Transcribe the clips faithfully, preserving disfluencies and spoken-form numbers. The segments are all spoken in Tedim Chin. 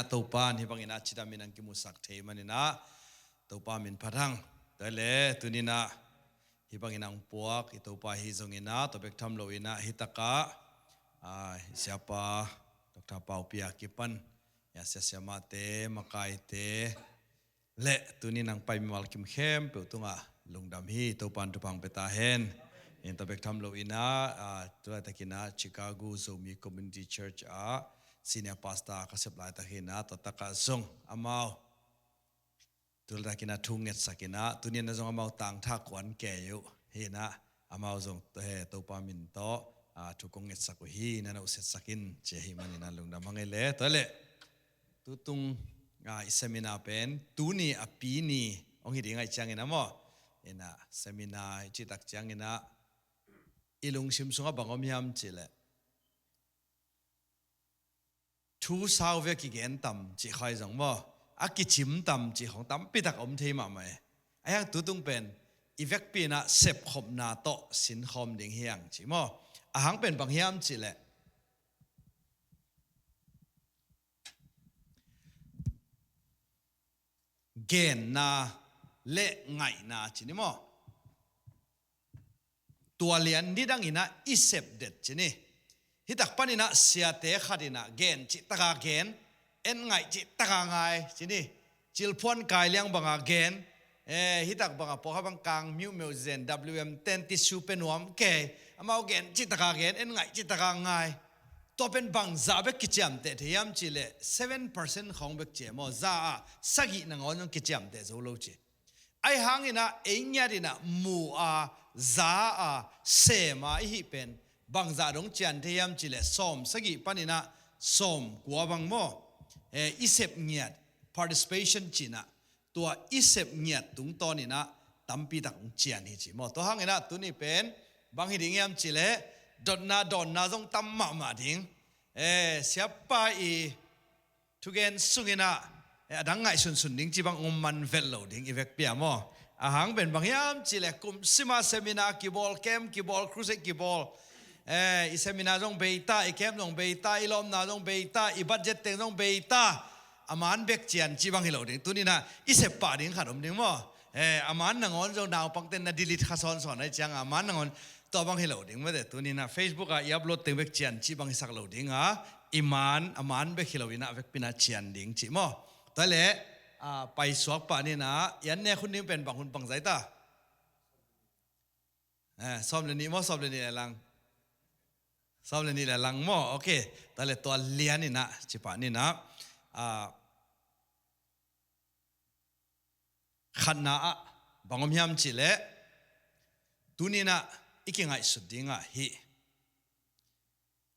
Topa in hih bangin ah cidamin ang kimusak thei manin ah Topa min phat hang. Tua le tuni-in ah hih bangin ang puak i Topa hi zongin ah tua bek tham loin ah hih takah, ah, i siapa Doctor Paupi a kipan, ya, sia siamahte, makaite le tuni-in ang pai mimal kim khempeuh tungah lungdam hi. Topa in thupha pia ta hen. In tua bek tham loin ah, ah, tu laitakin ah Chicago Zomi Community Church ah senior pastor ka sep laitakin ah tua takah zong amau tu laitakin ah thu ngetsakin ah tuni-in ah zong amau tangtha kuan kei uh hi-in ah amau zong, eh, Topa min tawh, ah, thu kong ngetsak uh hi, na na usetsak in ci ahih manin ah lungdam hang ei le. Tua le tutung, ah, i seminar pen tuni a pi ni hong hi ding ahih ciangin ah maw, in ah seminar i cih tak ciangin ah i lungsim sungah bang om hiam cih leh thu sau ve kigen tam cih khawng zong maw, a kicim tam cih khawng tampi tak om thei mahmah e. Ahi hang tutung pen i vekpi-in ah sepkhopna tawh sinkhawm ding hi hang ci maw. A hang pen bang hiam cih leh genna le ngaihna ci ni maw. Tua lian nidangin ah i sep det ci ni. Hih tak panin ah siate khat in ah gen cih taka gen, en ngaih cih taka ngai ci ni. Cilphuan kai liang banga gen, eh, hih tak banga pawlkhat bang kang miuhmeuh zen, W M ten tissue pe nuam kei, amau gen cih taka gen, en ngaih cih taka ngai. Tua pen bangzah bek kiciamteh thei hiam cih leh seven percent khawng bek ci e maw, za ah sagih nangawn zong kiciamteh zo lo ci. Ahi hangin ah ei ngiat in ah mu a, za a, sem a i hih pen bangzah dong cian thei hiam cih leh sawm sagih panin ah sawm kua bang maw, eh, i sep ngiat, participation ci-in ah tua i sep ngiat tungtawnin ah tampi tak hong cian hi ci maw. Tua hangin ah tuni pen bang hi ding hiam cih leh dotna dawnna zong tam mahmah ding. Eh, siapa i thugen sungin ah, eh, a dang ngaihsunsun ding ci bang hong man vet lo ding i vekpi ah maw. A hang pen bang hiam cih leh kum sima seminar kibawl, camp kibawl, crusade kibawl, eh, i seminar zong bei ta, i camp zong bei ta, i lawmna zong bei ta, i budget teng zong bei ta. A man bek cian ci bang hi lo ding. Tuni-in ah i sep pah ding khat om ding maw. Eh, a man nangawn zong naupangte na delete kha sawnsawn ahih ciang a man nangawn tua bang hi lo ding mate. Tuni-in ah Facebook ah i upload teng bek cian ci bang hi sak lo ding a, i man, a man bek hi lo-in ah a vekpi-in ah cian ding ci maw. Tua le, ah, paisuak pah ni-in ah i an nek hun ding pen bang hun, bang zah ta? Eh, sawm le nih maw, sawm le nih le lang. Sawm le nih le lang maw. Ok. Tua le tua lian in ah ci pah ni-in ah, ah, khatna ah bang om hiam cih leh tuni-in ah i kingaihsut ding ah hih,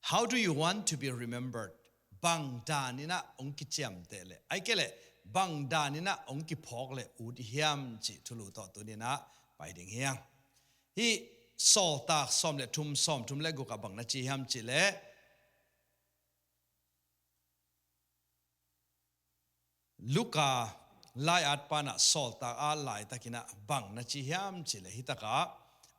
how do you want to be remembered? Bang danin ah hong kiciamteh leh, ahih kei leh bang danin ah hong kiphawk leh ut i hiam cih thulu tawh tuni-in ah pai ding hi hang. Hih Sawltak sawm le thum, sawm thum le guk ah bang na ci hiam cih leh Luka lai-at pan ah Sawltak at laitakin ah bang na ci hiam cih leh hih takah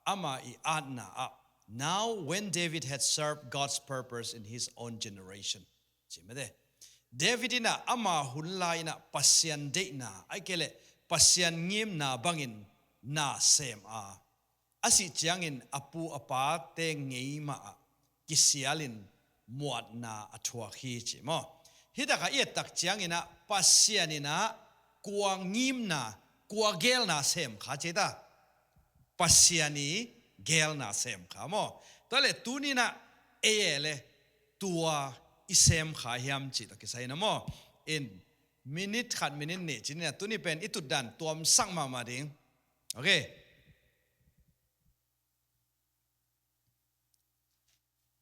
ama i atna ah, "Now when David had served God's purpose in his own generation," ci mate. David in ah ama hun lai-in ah Pasian deihna, ahih kei leh Pasian ngimna bangin na sem a, a sih ciangin a pu a pate ngei mah ah kisialin muatna a thuak hi ci maw. Hih takah i et tak ciangin ah Pasian in ah kua ngimna, kua geelna sem kha ci ta. Pasian i geelna sem kha maw. Tua le tuni-in ah ei e le tua i sem kha hiam cih tawh kisai-in ah maw. In minute khat, minute nih ci-in ah tuni pen i tutdan tuamsak mahmah ding. Ok.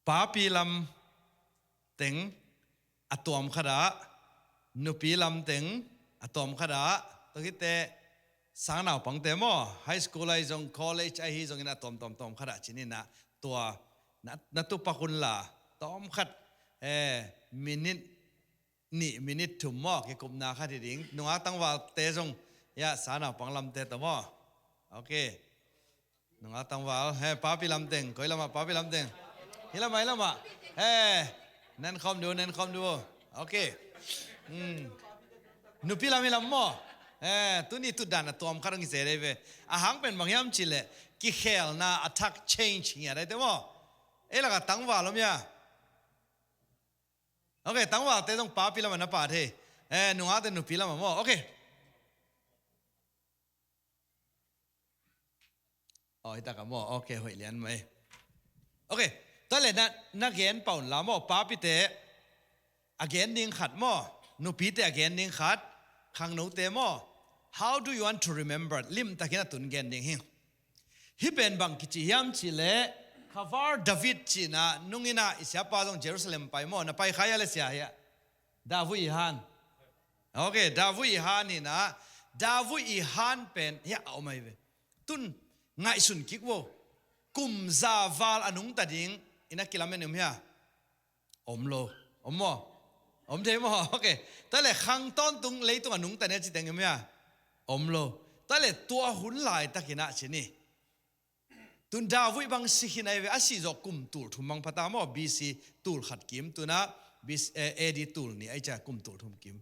Papi lam teng a tuam khat ah, nupi lam teng a tuam khat ah, tua khit teh sangnaupangte maw, high school ahi zong, college ahi zongin a tuam, tuam, tuam khat ah ci-in ah tua na, na tupak un la, tuam khat, eh, minute nih, minute thum maw, kikupna khat hi ding. Nungak tangvalte zong, ya, sangnaupang lamte tawh maw. Ok. Nungak tangval, he, papi lam teng, koi lam ah, papi lam teng. Hih lam ah, hih lam ah. He, nenkhawm dih, nenkhawm dih. Ok. Hmm. Nupi lam hi lam maw? Eh, tuni tutdan a tuam khat hong hi se dei ve. A hang pen bang hiam cih leh kikhelna a thak change ngiat dai te maw? Ei lak a tangval om hia? Ok, tangvalte zong papi lam a na pha thei. Eh, nungakte nupi lam a maw? Ok. Oh, hi tak a maw? Ok, hoih lian mai. Ok, tua leh na, na gen pah un la maw? Papite a gen ding khat maw? Nupite a gen ding khat, khangnote maw? How do you want to remember? Limtakin a tun gen ding hi. Hih pen bang kici hiam cih leh, Khavar David cihna nung in ah i siapa zong Jerusalem pai maw? Na pai kha hia leh sia hia? David i han. Ok, David i han in ah, David i han pen hiah a om ahi ve. Tun ngaihsun kik vo. Kum za val a nungta ding in a kilamen om hia? Om lo. Om maw? Om thei maw? Ok. Tua leh khang tawntung leitung a nungta ni a ci teng om hia? Om lo. Tua leh tua hun laitakin ah ci ni. Tun David bang si khin ahi ve, a sih zawh kum tul thum bang pha ta maw, B C tul khat kim, tun ah B C, eh, A D tul nih ahi cia kum tul thum kim.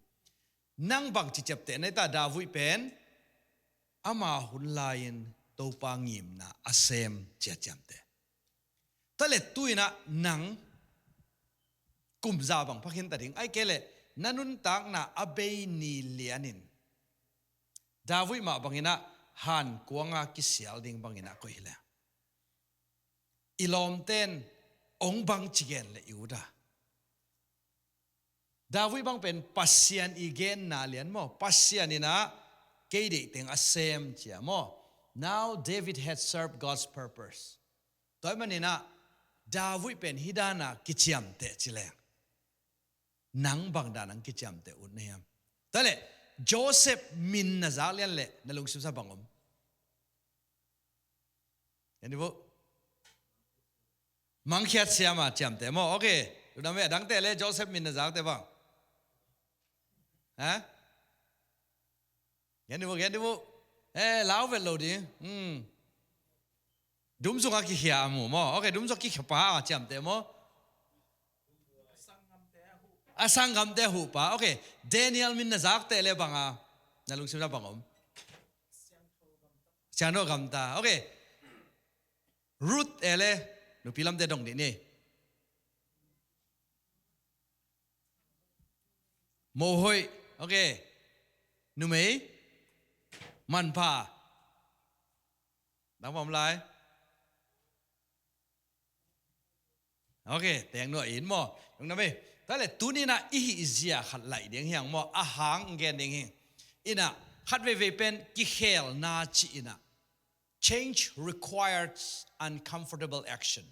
Nang bangci ciapteh na hi ta, David pen ama hun lai-in Topa ngimna a sem cia ciamteh. Tua leh tu-in ah nang kum za bang pha khin ta ding, ahih kei leh na nuntakna a bei ni lianin David mah bangin ah han kuanga kisial ding bangin ah koih hi leh, i lawmte in hong bangci gen leh i ut a? David bang pen Pasian i genna lian maw? Pasian in ah kei deih teng a sem cia maw? Now David had served God's purpose. Tua ahih manin ah David pen hih dan a kiciamteh ci leng, nang bang dan a kiciamteh ut na hiam? Tua leh Joseph min na zak lian leh na lungsim sung bang om? Gen ni vo. Mangkhiat siam a ciamteh maw? Ok. Lungdam e, a dangte leh Joseph min na zakte bang. Ha? Gen ni vo, gen ni vo. Eh, lau vet lo ding. Hmm. Dum sungah kikhia a mu maw? Ok, dum sungah kikhia pa a ciamteh maw? A sanggamte a huh pa. Ok. Daniel min na zakte leh bang a, na lungsim sung bang om? Siangtho gamta. Ok. Ruth e leh, nupi lamte dong dih ni. Mohoih. Ok. Numei. Manpha. Dang bang om lai? Ok, teng nuai in maw? Lungdam e. Tua leh tuni-in ah i hih zia khat laih ding hi hang maw? A hang gen ding hi. In ah, khat veivei pen kikhelna ci-in ah, change requires uncomfortable action.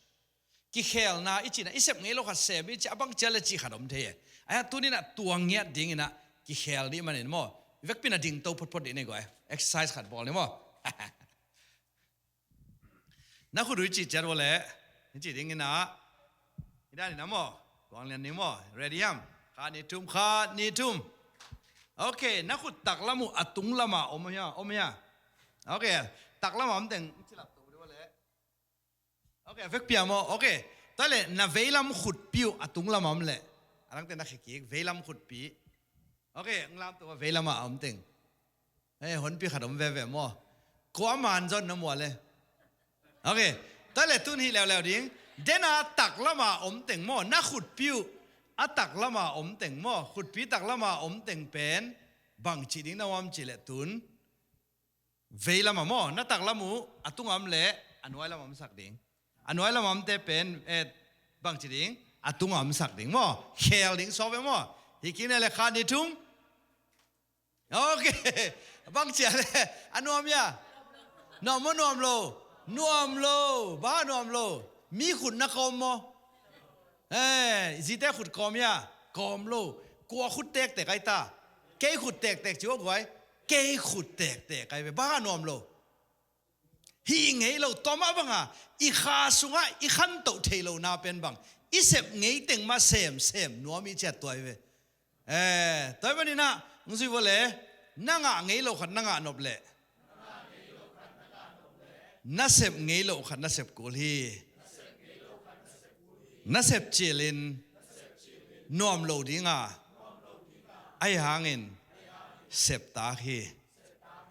Kikhelna i cih in ah, i sep ngei lo khat sem i cih a, bang ci a leh cih khat om thei e. Ahi hang tuni-in ah tua ngiat dingin ah kikhel dih manin maw, i vekpi-in ah dingto photphot dih ni, guai. Exercise khat bawl ni maw. Na khut uh i cih ciat uh leh, i cih dingin ah, i dan in ah maw, kuang lian ni maw, ready hiam? Khat, nih, thum, khat, nih, thum. Ok, na khut taklam uh a tunglam ah om hia, om hia? Ok, taklam ah om teng i cih lap to uh leh. Ok, a vekpi ah maw, ok. Tua leh na veilam khutpi uh a tunglam ah om leh, a dangte na khia kik, veilam khutpi. Ok, hong lamto a veilam ah a om teng. Eh, honpi khat om veve maw? Kua man zon na mual e. Ok, tua leh tun hih leuleu ding. Den a taklam ah a om teng maw? Na khutpi uh a taklam ah a om teng maw? Khutpi taklam ah a om teng pen bang cih ding na om cih leh tun veilam ah maw? Na taklam uh a tung ah om leh a nuailam ah omsak ding. A nuailam ah omte pen, eh, bang ci ding? A tung ah omsak ding maw? Khel ding sawt ve maw? Hi kik ni leh, khat, nih, thum. Ok. Bang ci a leh, a nuam hia? Nuam maw, nuam lo? Nuam lo. Bang hang nuam lo? Mi khut na kawm maw? Eh, zite khut kawm hia? Kawm lo. Kua khut tektek ahi ta? Kei khut tektek ci uh, guai. Kei khut tektek ahi ve. Bang hang nuam lo? Hih ngei lo, tua mah bang a i kha sungah i khantoh theih lohna pen bang, i sep ngei teng mah semsem nuam i cih tua hi ve. Eh, tua ahih manin ah, hong zui vo leh, na ngah ngei lo khat na ngah nop leh, na sep ngei lo khat na sep kul hi. Na sep cilin nuam lo ding a, Ahi hangin septak hi.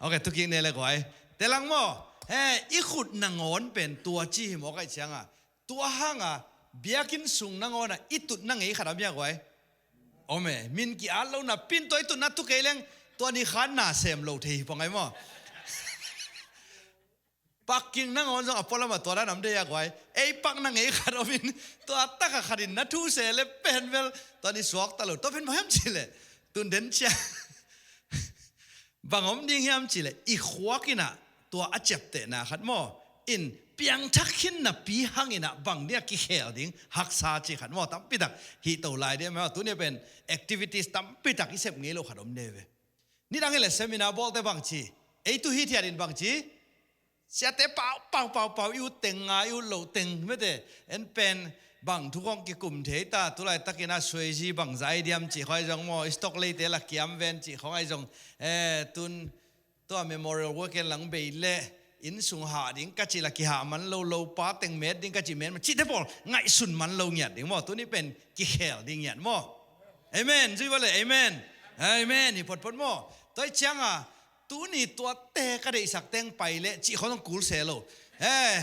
Ok, tukik ne le guai. Telang maw? He, i khut nangawn pen tua ci hi maw, kaih cianga. Tua hanga biakinn sung nangawn a i tutna ngei khat a mia guai. Om e, min ki-at lo napi-in tua i tutna tu kei leng tua ni khan na sem lo thei hi pong ai maw? Parking nangawn zong a pualam a tua dan om dei a guai. Ei pakna ngei khat om in tua taka khat in na thu se le pen bel tua ni suakta lo. Tua pen bang hiam cih leh tun den ciang bang om ding hiam cih leh i khuak in ah tua a ciaptehna khat maw, in piangthak khin napi hang in ah bang ding a kikhel ding haksa cih khat maw, tampi tak hih to lai ding maw. Tuni pen activities tampi tak i sep ngei lo khat om dei ve. Nidang hi leh seminar bawlte bang ci, ei tu hi thiat in bang ci, siate pau pau pau pau, i ut teng nga, i ut loh teng mete, en pen bang thu khong kikum thei ta, tu laitakin a Swayze bang zai diam cih khong ahi zong maw, stock leite la kiam ven cih khong ahi zong, eh, tun tua Memorial Weekend lang bei leh inn sung hah ding ka cih la kihah man lo, lopa teng met ding ka cih met man, cihte pawl ngaihsun man lo ngiat ding maw, tuni pen kikhel ding ngiat maw. Amen. Zui bale, amen. Amen. Hi photphot maw. Tua hi cianga tuni tuate ka deihsak teng pai leh cih khong zong kul se lo. Eh.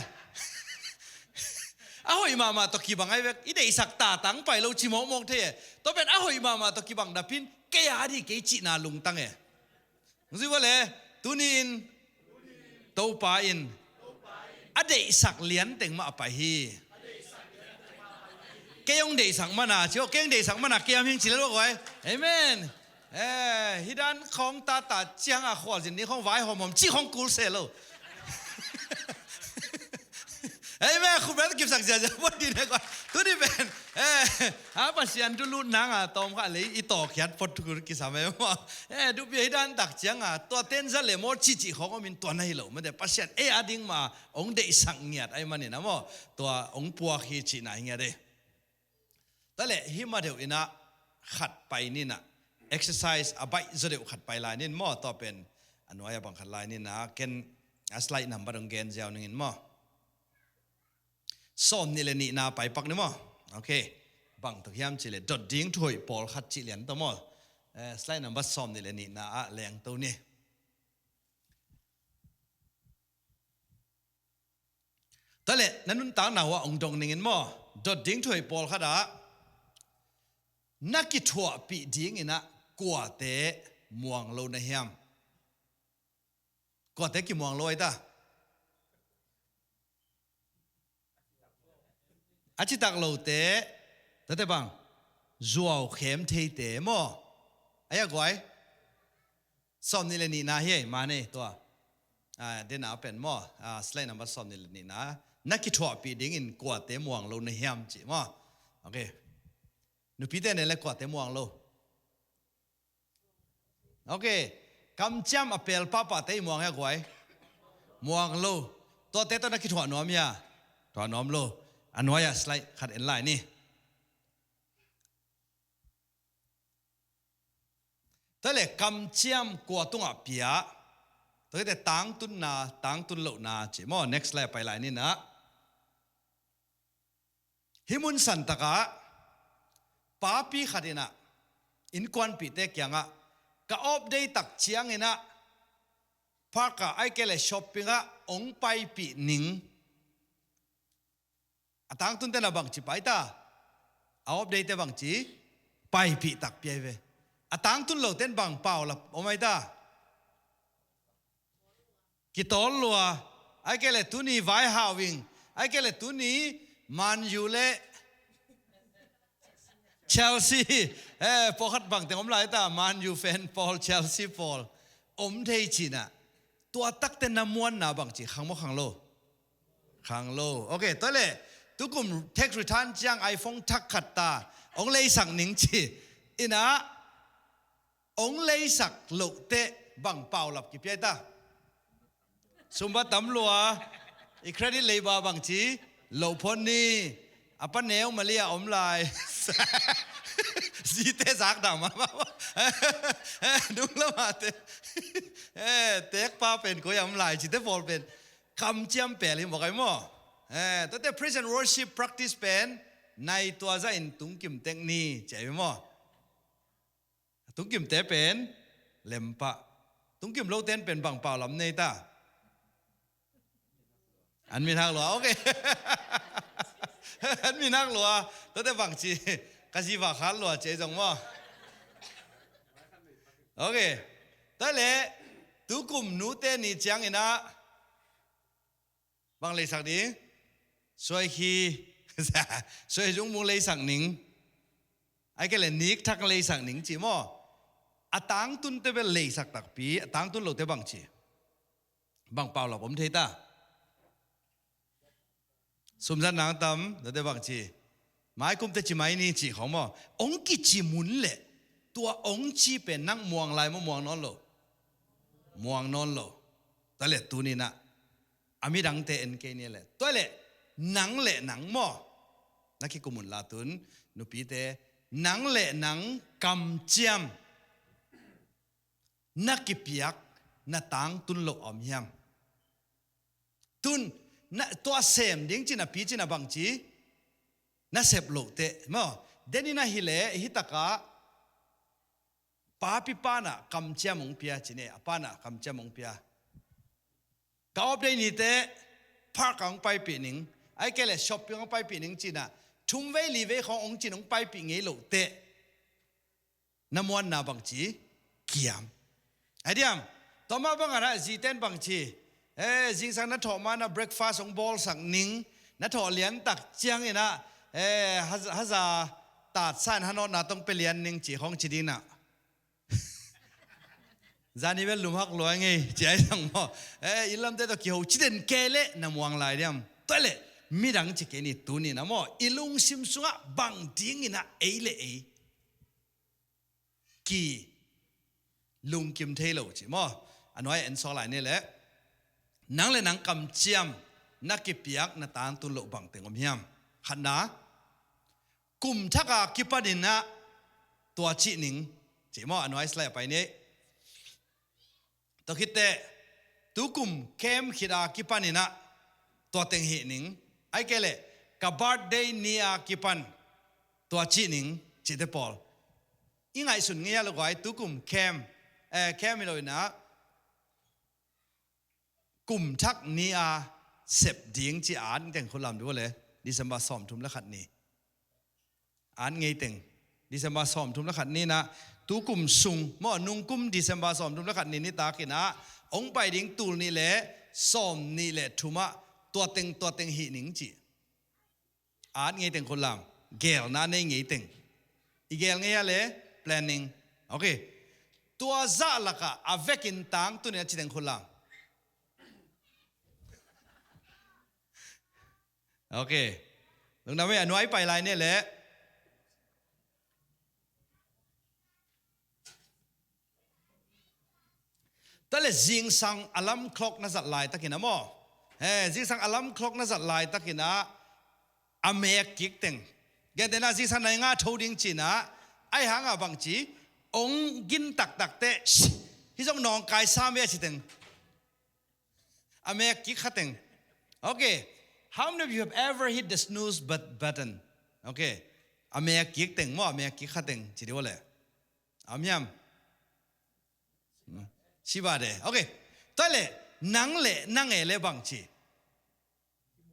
A hoih mahmah tawh kibang ai vek, i deihsak tatang pai lo ci mawkmawk thei e. Tua pen a hoih mahmah tawh kibang napi-in kei a ding kei cihna lungtang e. Zui bale, tuni-in Topa in a deihsak lianteng mah a pai hi. Kei hong deihsak mana, ci aw, kei hong deihsak mana kei a mihing ci le lo guai. Amen. Eh, hih dan khong tata cianga khualzin ni khong vaihawm hawm cih khong kul se lo. Amen. Khut beng kipsak ziazia phot ding ne guai. Tuni pen, eh, a Pasian thu lut nanga tawm kha lei i tawkhiat phot thu kisam e maw. Eh, duhpi hih dan tak cianga tua ten za le maw cih cih khong om in tua na hi lo mate, Pasian ei a ding mah hong deihsak ngiat ahih manin a maw, tua hong puak hi cihna hi ngiat e. Tua leh hih ma deuh in ah khat pai ni nah, exercise a baih zaw deuh khat pai lai ni maw, tua pen a nuai-a bang khat lai ni nah, ken a slide number hong gen ziau ning in maw. Sawmnih le nihna pai pak ni maw. Ok. Bang tuk hiam cih leh dot ding thuhoih pawlkhat cih lian tawh maw. Eh, slide number sawmnih le nihna ah lengto ni. Tua leh na nuntakna uh ah hong dong ning in maw, dot ding thuhoih pawlkhat ah na kithuahpih ding in ah kuate muang lo na hiam? Kuate kimuang lo ai ta? A citak lote, tate bang, zuau khem theite maw. Ai a guai. Sawmnih le nihna hi ei, mane tua. Ah, dena pen maw. Ah, slide number sawmnih le nihna. Na kithuahpih dingin kuate muang lo na hiam ci maw. Ok. Nupite ne le kuate muang lo. Ok. Kamciam a pel pahpahte i muang hi a guai. Muang lo. Tuate tawh na kithuah nuam hia? Thuah nuam lo. A nuai-ah slide khat en lai ni. Tua leh kamciam kua tungah pia? Tua hi te tangtunna, tangtun lohna ci maw. Next slide pai lai ni nah. Hih mun santakah papi khat in ah innkuanpihte kiangah ka off day tak ciangin ah park ah ai kei leh shopping ah hong paipih ning. A tangtunte na bangci pai ta? A off day te bangci? Paipih takpi ai ve. A tangtun loten bang paulap om ai ta? Kitawl lua. Ai kei leh tuni vaihau ing. Ai kei leh tuni Man U le Chelsea. Eh, pawlkhat bangteng om lai ta, Man U fan pawl, Chelsea pawl. Om thei ci nah. Tua takte na muanna bangci khang maw khang lo? Khang lo. Ok, tua leh tukum tax return ciang iPhone thak khat ta hong leisak ning ci in ah hong leisak loh teh bang paulap kipia ai ta? Sum va tam lua. I credit leiba bangci? Loh phot ni. A pa neu Malaysia om lai. Zite zak dah mahmah. Nung lamah te. Eh, tekpa pen koi ah om lai, cite pawl pen kamciam pel hi mawk ai maw. Eh, tuate praise and worship practice pen nai tua zahin tungkim tek ni ci ai maw. Tungkimte pen lempah. Tungkim lote in pen bang pau lam nei ta? An min hak lua, ok. An min hak lua. Tuate bangci, ka ziva khat lua ci ei zong maw? Ok. Tuale, tukum nute ni ciangin ah bang leisak ding? Suai khi, suai zungbung leisak ning. Ai kei le nikthak leisak ning ci maw? A tangtunte bel leisak takpi, a tangtun lote bangci, bang paulap om thei ta? Sumzat nang tam, date bangci, maikumte ci mai ni ci khong maw? Ong kici mun le tua ong ci pen nang muang lai maw, muang nawn lo? Muang nawn lo. Tuale tuninah a midangte en kei ni le, tuale nang le nang maw, na kikum un la tun, nupite, nang le nang kamciam na kipiak na tangtun loh a om hiam? Tun na tua sem ding cina pi cina bangci na sep loh teh maw? Denin ahi le hitakah papi panah kamciam hong pia cine, a panah kamciam hong pia. Ka off day ni teh park ah hong paipih ning, ai kei le shopping hong paipih ning cina thumvei livei khong hong cin hong paipih ngei loh teh na muanna bangci kiam. Ai diam, tua mah bangah na ziten bangci, eh, zingsang na thawh ma na breakfast hong bawlsak ning, na thawh liantak cianginah, eh, haza, haza tatsan hanawtna tong pia lian ning ci khong ci dinah. Zani bel lumhak lua ngei ci ai sang maw? Eh, i lamte tawh kiho ci den kei le na muang lai diam? Tuale midang ci kei ni tuninah maw, i lungsim sungah bang dinginah ei le ei ki lungkim thei lo ci maw? A nuai en sawk lai ni le, nang le nang kamciam na kipiak na tangtun loh bangteng om hiam? Khatna, kum thak a kipaninah tua cih ning ci maw? A nuai slide a pai ni. Tua khitteh tukum camp khit a kipaninah tua teng hih ning, ai kei le ka birthday ni a kipan tua cih ning cite pawl i ngaihsun ngei a lo guai, tukum camp, eh, camp hi lo inah kum thak ni a sep ding ci a at ngei teng khut lam dih le, December sawmthum le khat ni. At ngei teng December sawmthum le khat ninah tukum sung maw, nungkum December sawmthum le khat ni nitakinah hong pai ding tul nih le sawm nih le thumah tua teng tua teng hih ning ci. At ngei teng khut lam, gelna nei ngei teng. I gel ngei a le planning. Ok. Tua zah lakah a vekin tangtun in a ci teng khut lam. Ok. Lungdam ei, a nuai pai lai ni le. Tuale zingsang alarm clock na zat laitakinah maw? Eh, zingsang alarm clock na zat laitakinah a mek kik teng. Gentehna zingsang nai nga tho ding cinah, ai hangah bangci, ong gin taktak teh, hih zong nawngkai sam ve a ci teng. A mek kik kha teng. Ok. How many of you have ever hit the snooze but-, button? Ok. A mek kik teng maw, a mek kik kha teng ci dih le. Am hiam? Siba de. Ok. Tuale nang le nang e le bangci,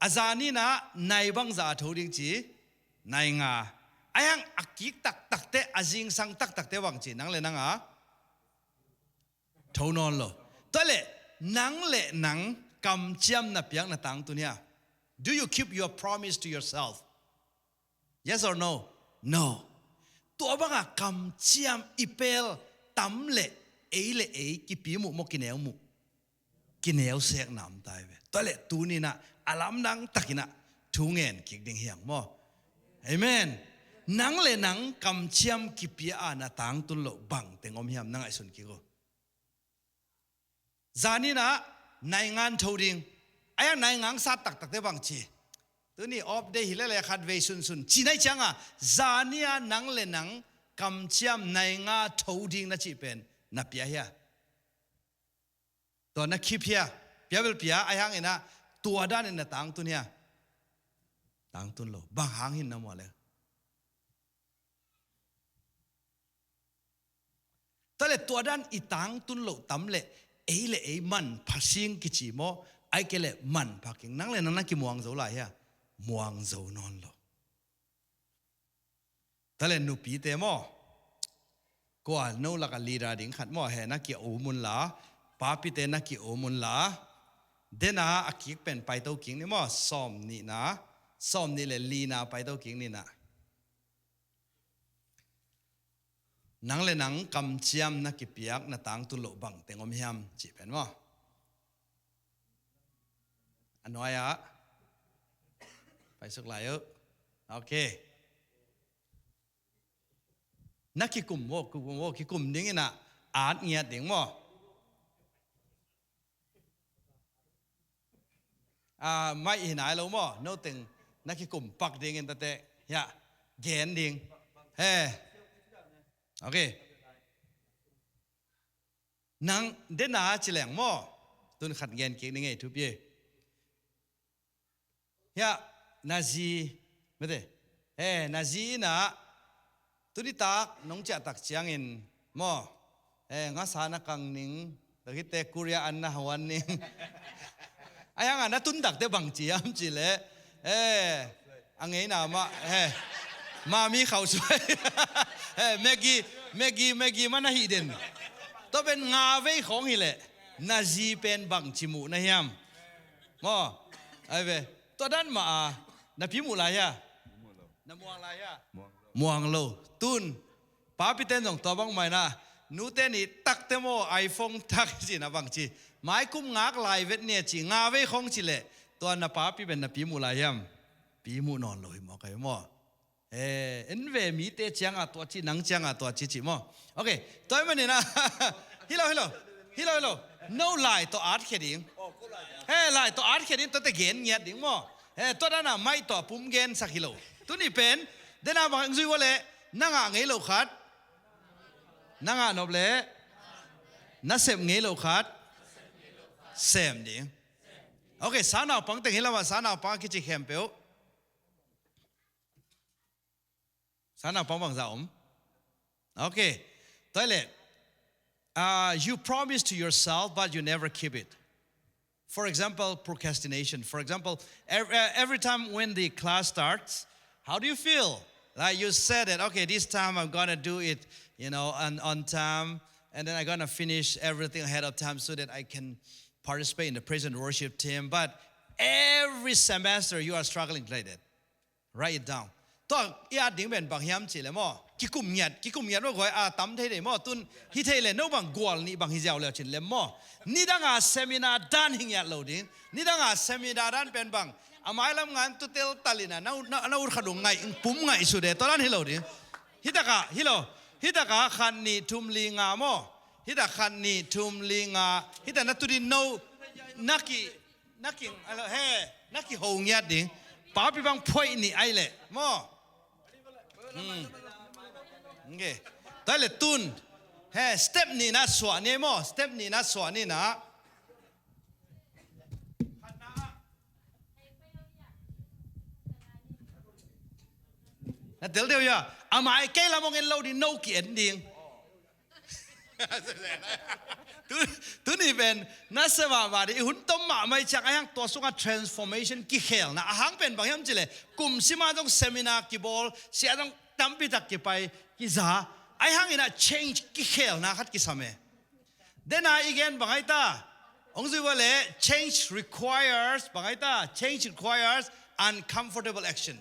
a zaninah nai bangzah a tho ding ci? Nai nga. Ai hang a kik taktak teh, a zingsang taktak teh bangci, nang le nang a tho nawn lo. Tuale nang le nang kamciam na piak na tangtun hia? Do you keep your promise to yourself? Yes or no? No. Tua banga kamciam i pel tam le ei le ei kipi muh maw, kineu muh? Kineu sek nam tai ve. Tuale tuninah a lamdang takinah thu ngen kik ding hiang maw? Amen. Nang le nang kamciam kipia a na tangtun loh bangteng om hiam, na ngaihsun kik uh. Zaninah nai ngan tho ding. Ai hang nai ngang sat taktak teh bangci, tuni off day hi lele khat vei sunsun ci nai cianga, zania nang le nang kamciam nai nga tho ding na cih pen na pia hia? Tua na khip hia? Pia bel pia, ai hanginah tua danin na tangtun hia? Tangtun lo. Bang hang hin na muah le? Tua le tua dan i tangtun loh tam le ei le ei manpha sing kici maw? Ai kei le manpha keng. Nang le nang na kimuang zo lai hia? Muang zo nawn lo. Tua le nupite maw? Kua no laka leader ding khat maw? He na ki-um un la, papite na ki-um un la. Dena a kik pen paito kik ni maw? Sawm nihna, sawm nih le lina paito kik nina. Nang le nang kamciam na kipiak na tangtun loh bang teng om hiam cih pen maw? A nuai-ah paisuk lai uh. Ok. Na kikum maw, kikum maw, kikum ding ina at ngiat ding maw? Ah, mai hi nai lo maw? No teng na kikum pak dingin tate. Ya, gen ding. He. Ok. Nang dena ci leng maw? Tun khat gen kik ni ngei thupi. Hiah na zi, mete. He, na zi inah tuni tak nong ciah tak ciangin maw? He, ngasa na kang ning, tua khit teh Korea an na hau an ning. Ai hang a na tun tak teh bang ci hiam cih leh, he, a ngeina mah, he, mami khauh suai. He, Maggi, Maggi, Maggi mah na hih den. Tua pen nga vei khawng hi leh na zi pen bang ci muh na hiam? Maw? Ai ve. Tua dan mah a na pi muh lai hia? Na muang lai hia? Muang lo. Tun papi ten zong tua bang mai na, nute nih tak teh maw, iPhone tak ci na bang ci. Mai kum ngak lai vet ni a ci, nga vei khawng ci leh tua na papi pen na pi muh lai hiam? Pi muh nawn lo hi maw, kai maw? Eh, en ve, mite ciangah tua ci, nang ciangah tua ci ci maw? Ok, tua ahih manin ah, hi lo, hi lo, hi lo, hi lo. No lai tawh at khia ding. He, lai tawh at khia ding, tua teh gen ngiat ding maw? He, tua dan a mai tawh pum gensak hi lo. Tuni pen dena bang zui ua leh, na ngah ngei lo khat na ngah nop leh, na sep ngei lo khat sem ding. Ok, sanaupang teng hi lamah, sanaupang a kici khempeuh. Sanaupang bangzah om? Ok. Tua leh, uh, you promise to yourself, but you never keep it. For example, procrastination. For example, every, uh, every time when the class starts, how do you feel? Like you said that, okay, this time I'm gonna do it, you know, on, on time, and then I'm gonna finish everything ahead of time so that I can participate in the praise and worship team. But every semester you are struggling like that. Write it down. Tua i at ding pen bang hiam cih leh maw? Kikum ngiat, kikum ngiat maw, guai a tam thei dei maw? Tun hi thei leh no bang gual nih bang hi ziau leh cin lem maw? Nidang a seminar dan hi ngiat lo ding. Nidang a seminar dan pen bang a mailam ngan tutel talina na, na, na ut khat uh ngaih, pum ngaih su de, tua dan hi lo ding. Hi takah, hi lo. Hi takah khat nih thum li nga maw? Hi takah khat nih thum li nga. Hi takah na tu ding no, na ki na king, alo, he, na kiho ngiat ding. Papi bang phoih nih ai leh maw? Hmm. Ok. Tua leh tun, he, step nihna suah ni maw? Step nihna suah nihna. Na tel deuh hia? A mai kei lam hong en lo ding, no ki-en ding. Tu, tuni pen nasia mahmah ding, i hun tom mahmah i ciang, ai hang tua sungah transformation, kikhelna. A hang pen bang hiam cih leh kum sima zong seminar kibawl, sia zong tampi tak kipai, kiza. Ai hang inah change, kikhelna khat kisam e. Dena i gen bang ai ta? Hong zui ua leh, change requires, bang ai ta? Change requires uncomfortable action.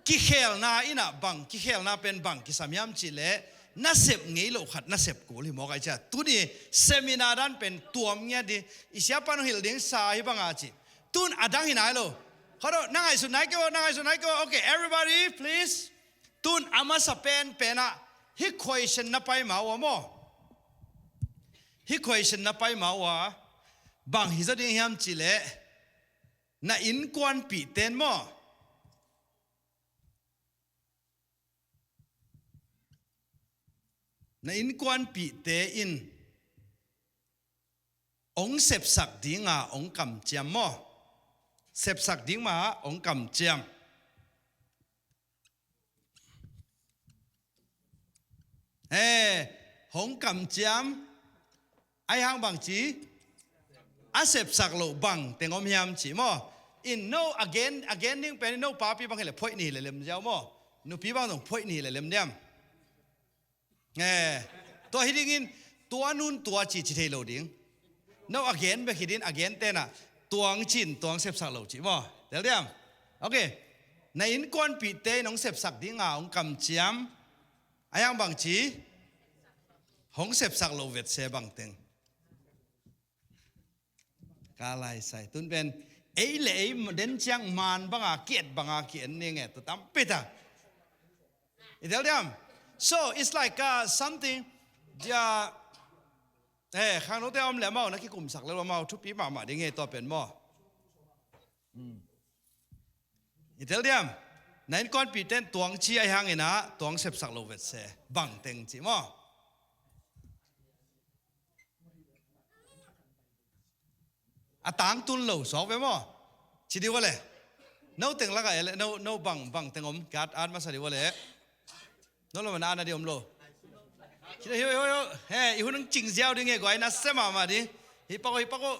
Kikhelna inah bang, kikhelna pen bang kisam hiam cih leh, na sep ngei lo khat na sep kul hi mawk ai cia. Tuni seminar dan pen tuam ngiat ding, i siapa nong hilh ding sa hi bang a ci. Tun a dang hi nai lo. Khat aw, na ngaihsut nai kei aw, na ngaihsut nai kei aw. Ok, everybody, please. Tun a masa penpen ah hih question na pai ma ua maw? Hih question na pai ma ua, bang hi zaw ding hiam cih leh, na innkuanpihte in maw? Na innkuanpihte in hong sepsak dinga hong kamciam maw? Sepsak ding mah hong kamciam. He, hong kamciam, ahi hang bangci, a sepsak loh bang teng om hiam ci maw? In no a gen, a gen ding pen in no papi bang hileh phoih ni hileh lem ziau maw? Nupi bang zong phoih ni hileh lem diam? Eh, tua hi dingin tua nun tua ci ci thei lo ding. No a gen bek hi din, a gen tenah tuang cin tuang sepsak lo ci maw? Tel diam? Ok. Na innkuanpihte in hong sepsak dinga hong kamciam, ahi hang bangci, hong sepsak lo vetse bangteng. Ka laisai tun pen ei le ei den ciang man banga kiet banga ki-en ning e, tua tampi ta. I tel diam? So it's like, uh, something dia, eh, khangnote om le amau na kikumsak le amau thupi mahmah ding e tua pen maw? Hmm. I tel diam? Na innkuanpihte in tuang ci ahi hangin ah tuang sepsak lo vetse bangteng ci maw? A tangtun lo sawk ve maw? Ci dih ua le. No teng lakah e le, no, no bang, bang teng om, ka at, at masa dih ua le. No lo mana ana dih om lo. Ci dih, hiu, hiu, hiu. He, i hun ang cing ziau ding e, guai na se mahmah ding. Hi pak o, hi pak o.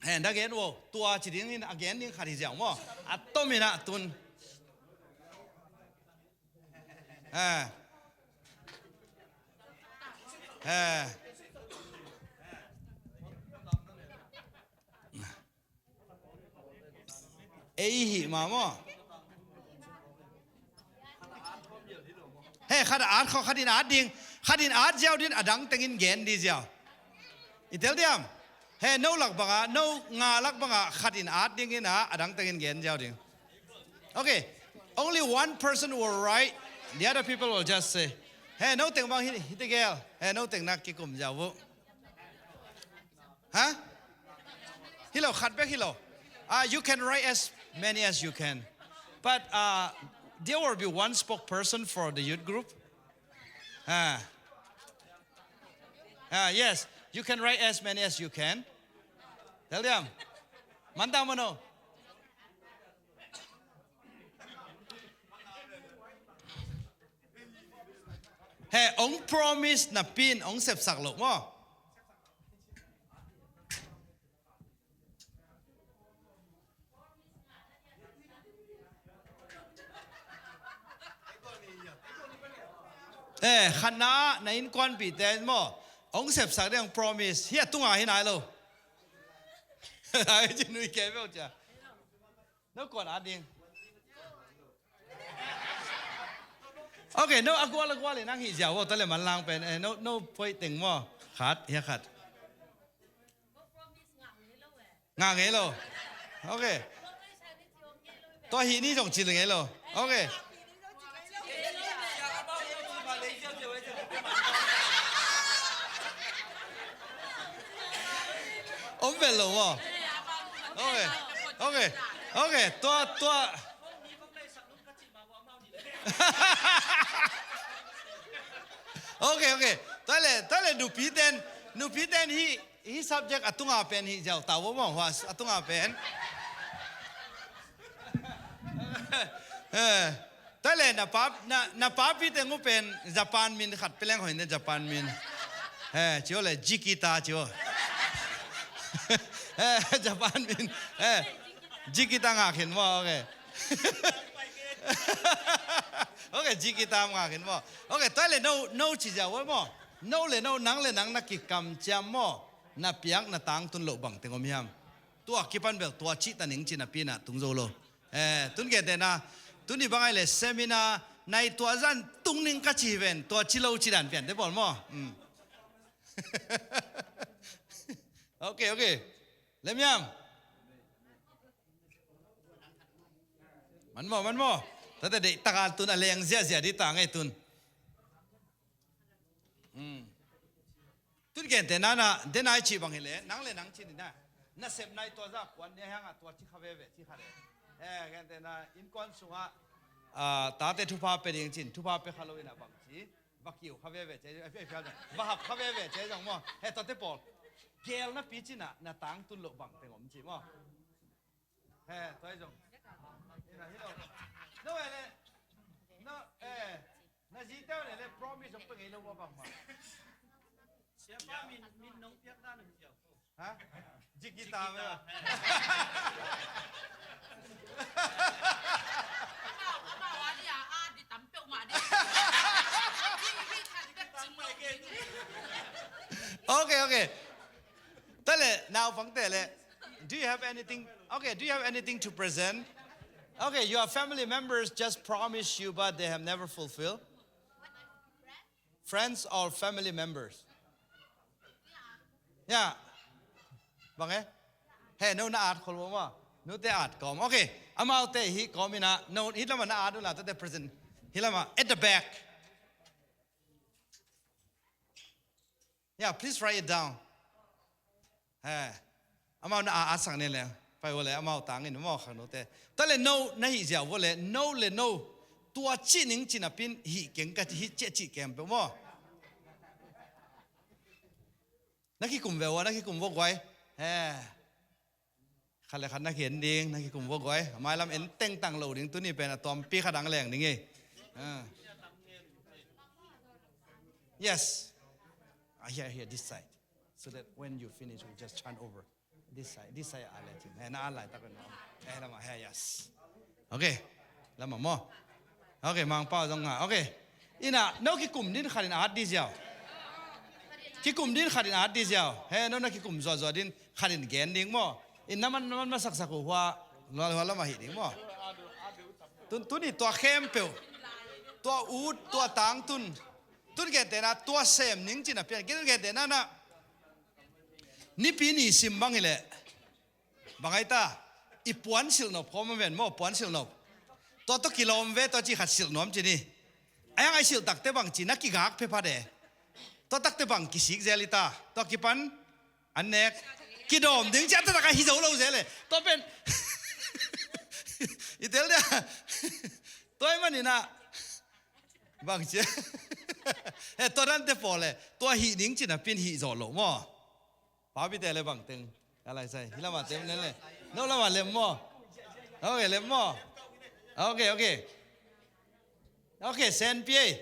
He, da gen ua, tua ci dingin a gen ding khat hi ziau maw? A tomin ah tun. He. He. Ei hih ma maw? He, khat a at khawng, khat in at ding, khat in at ziau ding, a dang tengin gen dih ziau. I tel diam? He, no lak banga, no nga lak banga khat in at dingin ah, a dang tengin gen ziau ding. Okay, only one person will write, the other people will just say. He, no teng bang hi, hi tegel. He, no teng nak kikum ziau bu. Ha? Hi lo, khat bek hi lo. Ah, you can write as many as you can. But, uh, there will be one spokesperson for the youth group. Ah. Ah, yes. You can write as many as you can. Tel diam? Mantang mano. He, ong promise napi in ong sepsak lo maw? Eh, khatna ah na innkuanpihte in maw, ong sepsak ding ong promise. Hi a tunga hi nai lo. Ai ci nui ke beu cia. No kuan a ding. Okay, no a gual a gual in ang hih ziau vo, tua le manlang pen. Eh, no, no phoih teng maw. Khat, hia khat. Ngah ngei lo. Okay. Tua hih ni zong cil ngei lo. Okay. Om vel lo maw. Okay. Okay. Okay. Tua, tua. Okay, okay. Tua le, tua le nupi ten, nupi ten hih, hih subject a tunga pen hih ziau tau maw, hua a tunga pen. Eh, tua le na pa, na, na papi teng uh pen Japan min khat peleng hoih ne Japan min. Eh, ci o le Jikita ci o. Eh, Japan min. Eh, Jikita ngak hin maw, okay. Okay, Jikita ngak hin maw. Okay, tua le no, no ci ziau vo maw. No le no, nang le nang na kikamciam maw. Na piak na tangtun loh bang teng om hiam. Tua kipan bel tua cih ta ning ci napi in ah tung zo lo. Eh, tun gentehna, tuni bang ai le seminar nai tua zan tung ning ka ci hi ven, tua ci lo ci dan pian te bawl maw. Hmm. Okay, okay. Lem hiam? Man maw, man maw. Tate deih taka tun a leng ziahziah dih ta ngei tun. Hmm. Tun gentehna na, den ai cih bang hi le, nang le nang cih ni na. Na sep nai tua za kuan nia hiang a tua ci kha veve, ci kha le. Eh, gentehna, innkuan sungah, ah, tate thupha pe ding cin, thupha pe kha lo in a bang ci. Va kiu kha veve ce, eh, eh, va hap kha veve ce zong maw. He, tua te pawl. Gel napi cin a, na tangtun loh bang teng om ci maw. He, tua hi zong. Hi na, hi lo. No, eh, le. No, eh. Na zi teu le le promise hong pe ngei lo ua bang ma. Siapa min, min nong piak dan hong piak. Ha? Jikita me. Okay, okay. Tale, now fang tale. Do you have anything? Okay, do you have anything to present? Okay, your family members just promised you, but they have never fulfilled. Friends or family members? Yeah. Bang e? He, no na at khol bo ma. No te at kom. Okay. Amau te hi kom ina. No, hi lama na at ula te present. Hi lama at the back. Yeah, please write it down. He. Amau na a, a sang ne le. Pai vo le, amau tangin mo khang no te. Tale no, na hi ziau vo le, no le no. Tua ci ning ci na pin hi keng ka hi ci ci keng pe mo. Na kikum ve ua, na kikum vo guai. He. Khat le khat na ki en ding, na kikum vo guai. A mailam en tengtang lo ding, tuni pen a tuampi khat ang leng ding e. Ah. Yes. Ah, here, here, this side. So that when you finish, we just turn over. This side, this side, ah, let him. Eh, na, ah, lai, tak, no. Eh, lama, eh, yes. Okay. Lama mo. Okay, Mangpau zong ha. Okay. Ina, no kikum din khat in at di ziau. Kikum din khat in at di ziau. He, no na kikum zuazua din khat in gen ding mo. In na man, na man masaksak uh hua, hua, hua lama hi ding mo. Tun, tuni tua khempeuh. Tua ut, tua tangtun. Tun gente na, tua sem ning ci na pian. Tun gente na na. Nipi ni sim bang hi leh. Bang ai ta, i puan silh nop khawm a ven maw, puan silh nop. Tua tawh kilawm ve, tua ci khat silh nuam ci ni. A yang ai silh takte bang ci, na kigak phe pha de. Tua takte bang kisik zel i ta, tua kipan, an nek, kidawm ding ci, a taktak a hi zo lo zel e. Tua pen, i tel dia. Tua i manin a, bang ci. He, tua dante pawl e, tua hih ding ci na pin hih zawh lo maw. Papite le bangteng. Ka lai sai. Hi lama tem len le. No lama lem maw. Okay, lem maw. Okay, okay. Okay, Sen Pi ei.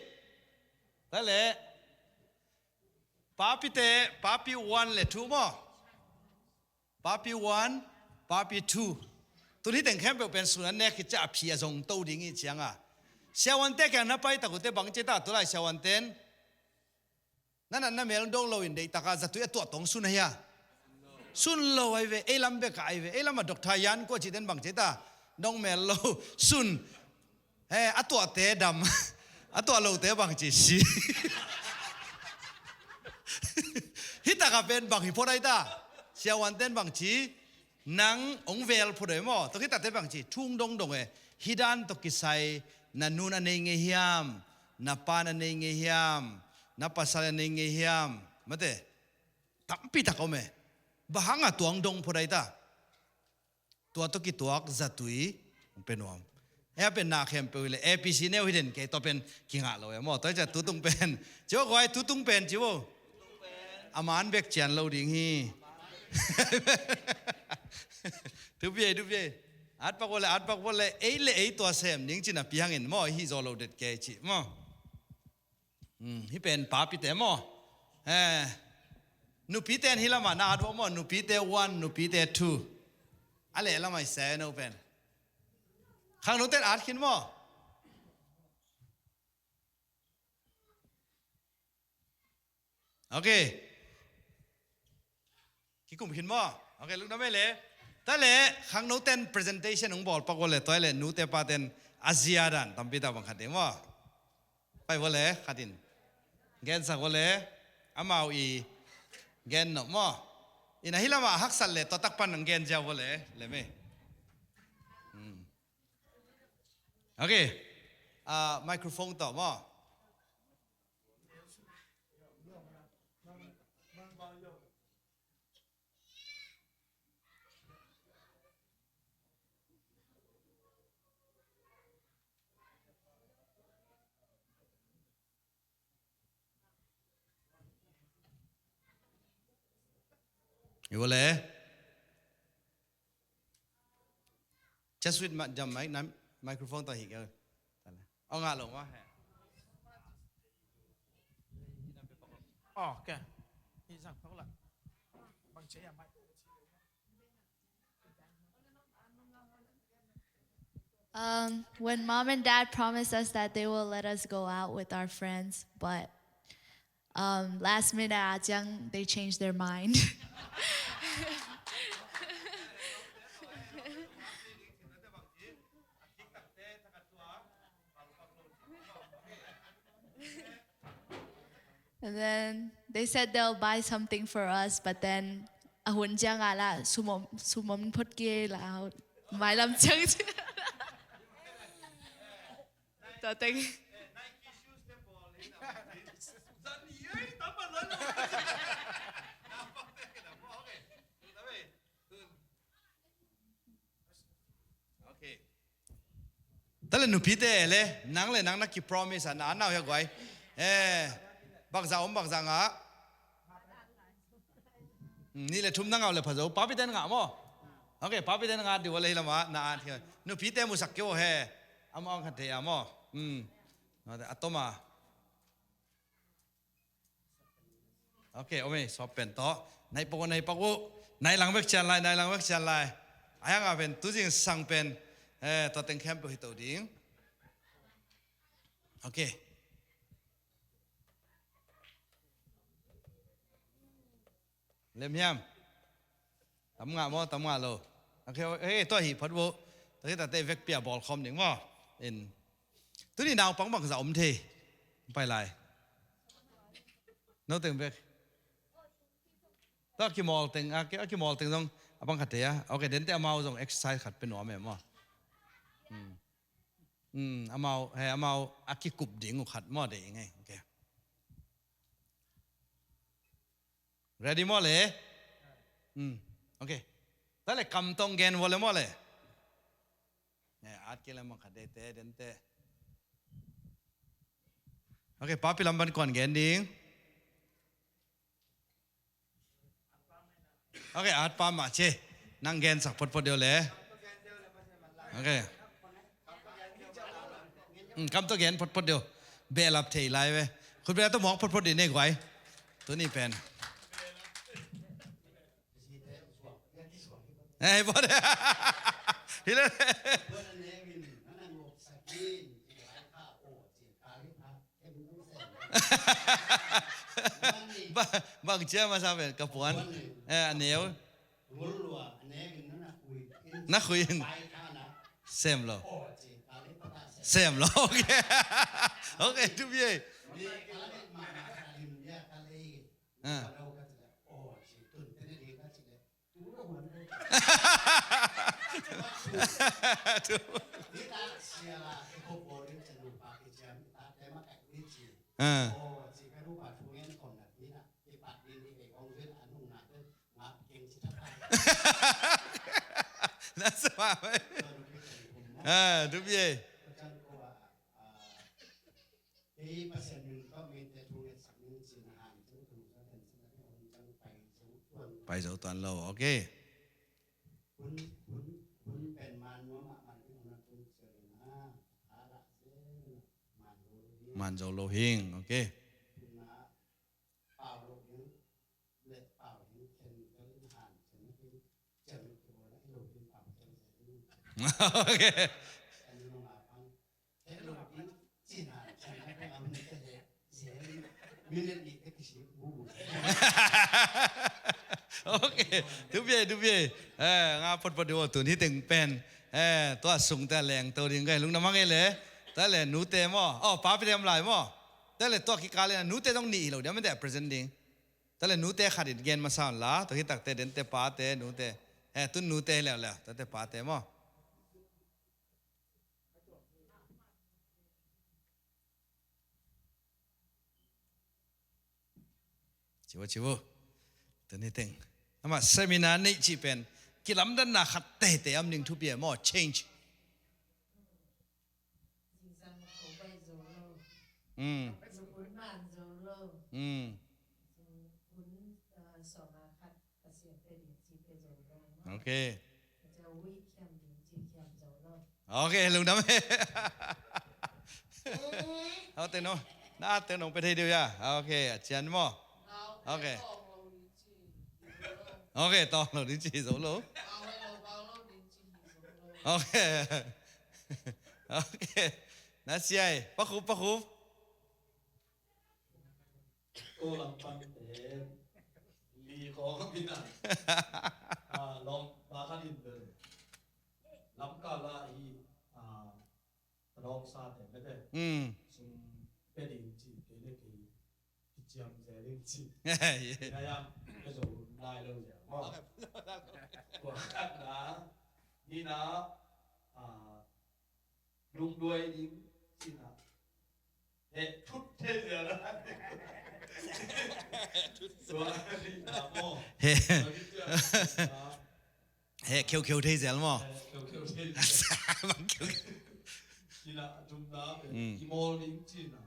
Ta le. Papite, papi one le two maw. Papi one, papi two. Tun hi teng khempeuh pen sun an nek khit ciah a phi a zong to ding i cianga. Siavuante kiang na pai tak uh te bang ci ta tu lai siavuanten. Na natna mel dong loin deihtakah zatui a tuah tong sun ahi a. Sun lo ahi ve, ei lam bekah ahi ve, ei lamah Doctor Yan kua cihten bang cih ta, dong mel lo, sun. He, a tuahte dam, a tuah lote bang ci si. Hitakah pen bang hi phot ahi ta, siavuanten bang ci, nang hong vel phot ahi maw, tua khit takte bang ci, thung dongdong e, hih dan tawh kisai, na nun a nei ngei hiam, na pan a nei ngei hiam, na pasal a nei ngei hiam, mate, tampi tak om e. Bang hang a tuang dong phot ahi ta. Tua tawh kituak zatui hong pia nuam. E a pen na khempeuh hi le A P C neu hi den kei tua pen kingah lo e maw. Tua hi ciah tutung pen. Ci vo guai tutung pen ci vo. A man bek cian lo ding hi. Thupi ei, thupi ei. At pak vo le, at pak vo le, ei le ei tua sem ding ci na pi hangin maw, hih zaw lo det kei ci maw. Hmm, hih pen papite maw. Eh, nupite in hih lamah na at vo maw, nupite one, nupite two. A leh lamah i se no pen. Khangnote in at khin maw. Okay. Kikum khin maw. Okay, lungdam ei le. Ta le, khangnote in presentation hong bawl pak vo le, tua le, nute pate in a zia dan tampi tak bang khat ding maw. Pai vo le, khat in. Gensak vo le, amau i gen nop maw. Ina hih lamah a haksat le, tua tak pan hong gen ziau vo le, le me. Hmm. Okay. Ah, microphone tawh maw. Hi vo le. Just with ma-, jam mic, nam, microphone tawh hi kei. Aw ngah lo maw he. Oh, okay. Hi zang thok la. Bang che ya mai. Um, when mom and dad promised us that they will let us go out with our friends, but, um, last minute ah ciang they changed their mind. And then they said they'll buy something for us, but then a hun ciang ah la sum om, sum om phot kei la, mailam ciang. Tua teng. Okay. Tale nupite le, nang le nang na ki promise a na nau hia guai. Eh, bakza om bakza nga. Hmm, ni le thum na ngau le phazo. Papi ten nga mo. Okay, papi ten nga di wale hilama na an hia. Nupite musak keo he. Ama ang khat te amo. Hmm. Atoma. Okay, ome, sop pen to. Nai pok, nai pok u. Nai lang bek cian lai, nai lang bek cian lai. Ayang a pen, tuzing sang pen. Eh, to teng khempeuh hi to ding. Okay. Lem hiam. Tam nga mo, tam nga lo. Okay, okay, to hi phat bo. To hi ta te vek pia bol khom ding mo. In. Tuni naupang bangza om thei. Pai lai. No teng bek. To a kimol teng, a ki, a kimol teng zong a bang khat te a. Okay, den te amau zong exercise khat pe nuam e maw. Hmm. Hmm, amau, he, amau a kikup ding uh khat maw de ngai. Okay. Ready maw le? Hmm. Okay. Tale kam tong gen vole maw le? Eh, at kei le mang khat de te, den te. Okay, papi lam ban kuan gen ding. Okay, at pa ma che. Nang gen sak phot phot deu le. Okay. Hmm, kam to gen phot phot deu. Belap thei lai ve. Khut bel to mok phot phot deu ne guai. Tuni pen. Eh, bot. Hile. Ba, bang cia masa pen, ka puan. Eh, a neu. Na khui in. Sem lo. Sem lo. Okay. Okay, tu bie. Ah. Ah. Nasa pa. Ah, tu bie. Pai zo tuan lo, okay. Man zo lo hing, okay. Okay. Okay, tu bie, tu bie. Eh, nga phot phot ding o tun hi teng pen. Eh, tua sung ta leng to ding kai lung na mang e le. Ta le nute mo. Oh, papi dem lai mo. Ta le tua kikal le nute dong ni lo dia men te present ding. Ta le nute khat in gen masa la, to hi takte den te pate nute. Eh, tun nute le le, ta te pate mo. Cibo, cibo. Tuni teng. Ama seminar nei ci pen. Kilamdanna khat teitei am ning thupi e maw, change. Mm. Mm. Okay. Okay, lungdam e. Aute no. Na aute no pe thei deuh ya. Okay, a cian maw. Ok. Ok, tawng lo ding ci zo lo. Ok. Ok. Na siai, pakhup, pakhup. Ko lam pan te li ko ka pina. Ah, long ba ka din bel. Lam ka la hi, ah, long sa te mete. Hmm. Sum pe ding ci, kei le kei kiciam zel ding ci. Ye. Ina ya, ka zo lai lo zel. Oh. Tua khat na, ni na, ah, lungduai ding ci na. He, thut thei zel. Tua ni na mo. He. Tua ni cia. He, kheukheu thei zel maw? He, kheukheu thei zel. Bang kheukheu. Cina, tumna, mm, kimawl ding cina.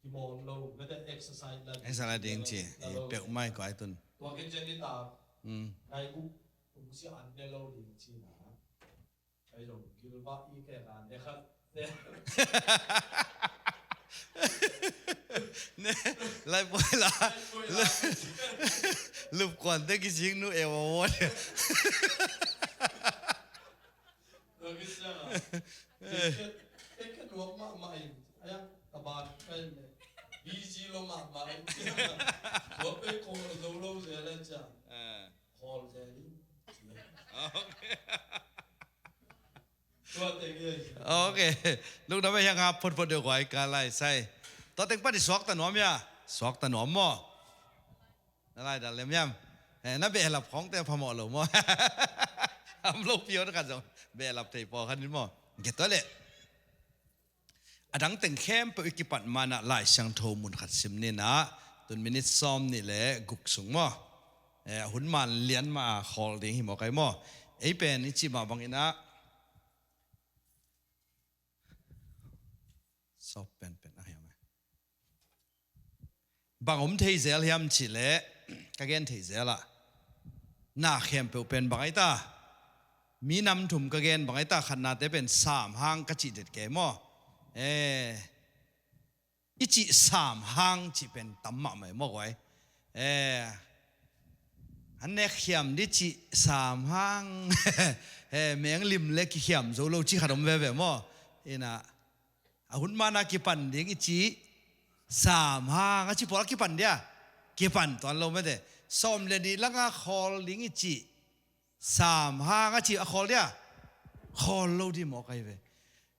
Kimawl lo, mete exercise la ding. Exercise la ding ci. La lo. Peuh mai kua i tun. Tua ken cen ni ta. Mm. Nai u, ung si an ne lo ding cina. Ai lo, gilbah i ke na ne khat. Ne, lai poi la. Lai poi la. Lupkuante kisik nu e wa wa. Lo kisik a. Ke, ke, ke tuak mahmah in. Aya, ka ban kai ne. Busy lo mahmah in. Tuak pe ko lo lo se la cha. Ah. Khawl zel in. Ok. Tua teng hi. Ok. Lungdam e, hiang a photphot deuh guai ka lai sai. Tua teng pan i suakta nuam hia? Suakta nuam maw? Na lai dal lem hiam? Eh, na behlap khawngte phamawh lo maw? Am lo pion khat zong behlap thei pawlkhat in maw? Ke tua leh. A dang teng khempeuh i kipat manah Lai Siangtho mun khat sim ni na, tun minit sawm nih le guk sung maw? Eh, a hun man lian mah a khawl ding hi maw kai maw? Ei pen i cih mah bangin ah, sawp penpen a hiam e. Bang om thei zel hiam cih leh, ka gen thei zel ah, na khempeuh pen bang ai ta? Mi nam thum ka gen bang ai ta? Khatnate pen sam hang ka cih det kei maw? Eh, i cih sam hang cih pen tam mahmah maw guai? Eh, an nek khiam di cih sam hang. Eh, meng lim le kikhiam zo lo cih khat om veve maw? Ina, a hun mana kipan ding i cih sam hang a cih pawl a kipan dia, kipan tuan lo mete. Sawm le nih langa khawl ding i cih sam hang a cih a khawl dia, khawl lo di maw kai ve.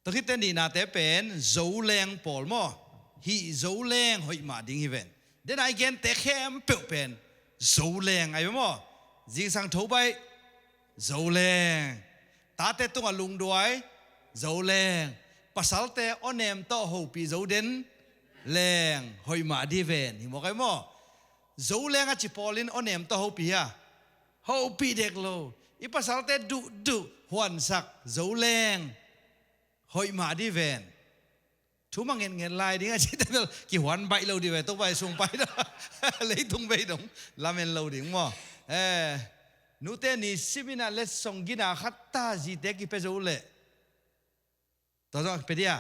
Tua khit teh nihnate pen Zoleng pawl maw? Hih Zoleng hoih mah ding hi ven. Dena i gente khempeuh pen Zoleng ai ve maw? Zingsang tho baih Zoleng. Tate tungah lungduai Zoleng. Pasalte awnem tawh hopih zo den leng hoih mah di ven. Hi maw kai maw? Zoleng a ci pawl in awnem tawh hopih hia? Hopih dek lo. I pasalte duhduh huansak Zoleng hoih mah di ven. Thu ma ngetnget lai ding a cite bel kihuan baih lo di ve, Topa i sung pai lo. Leitung bei dong lamen lo ding maw? Eh, nute ni simin ah letsong gina khat ta zite kipia zo leh, tua zong a kipia dia,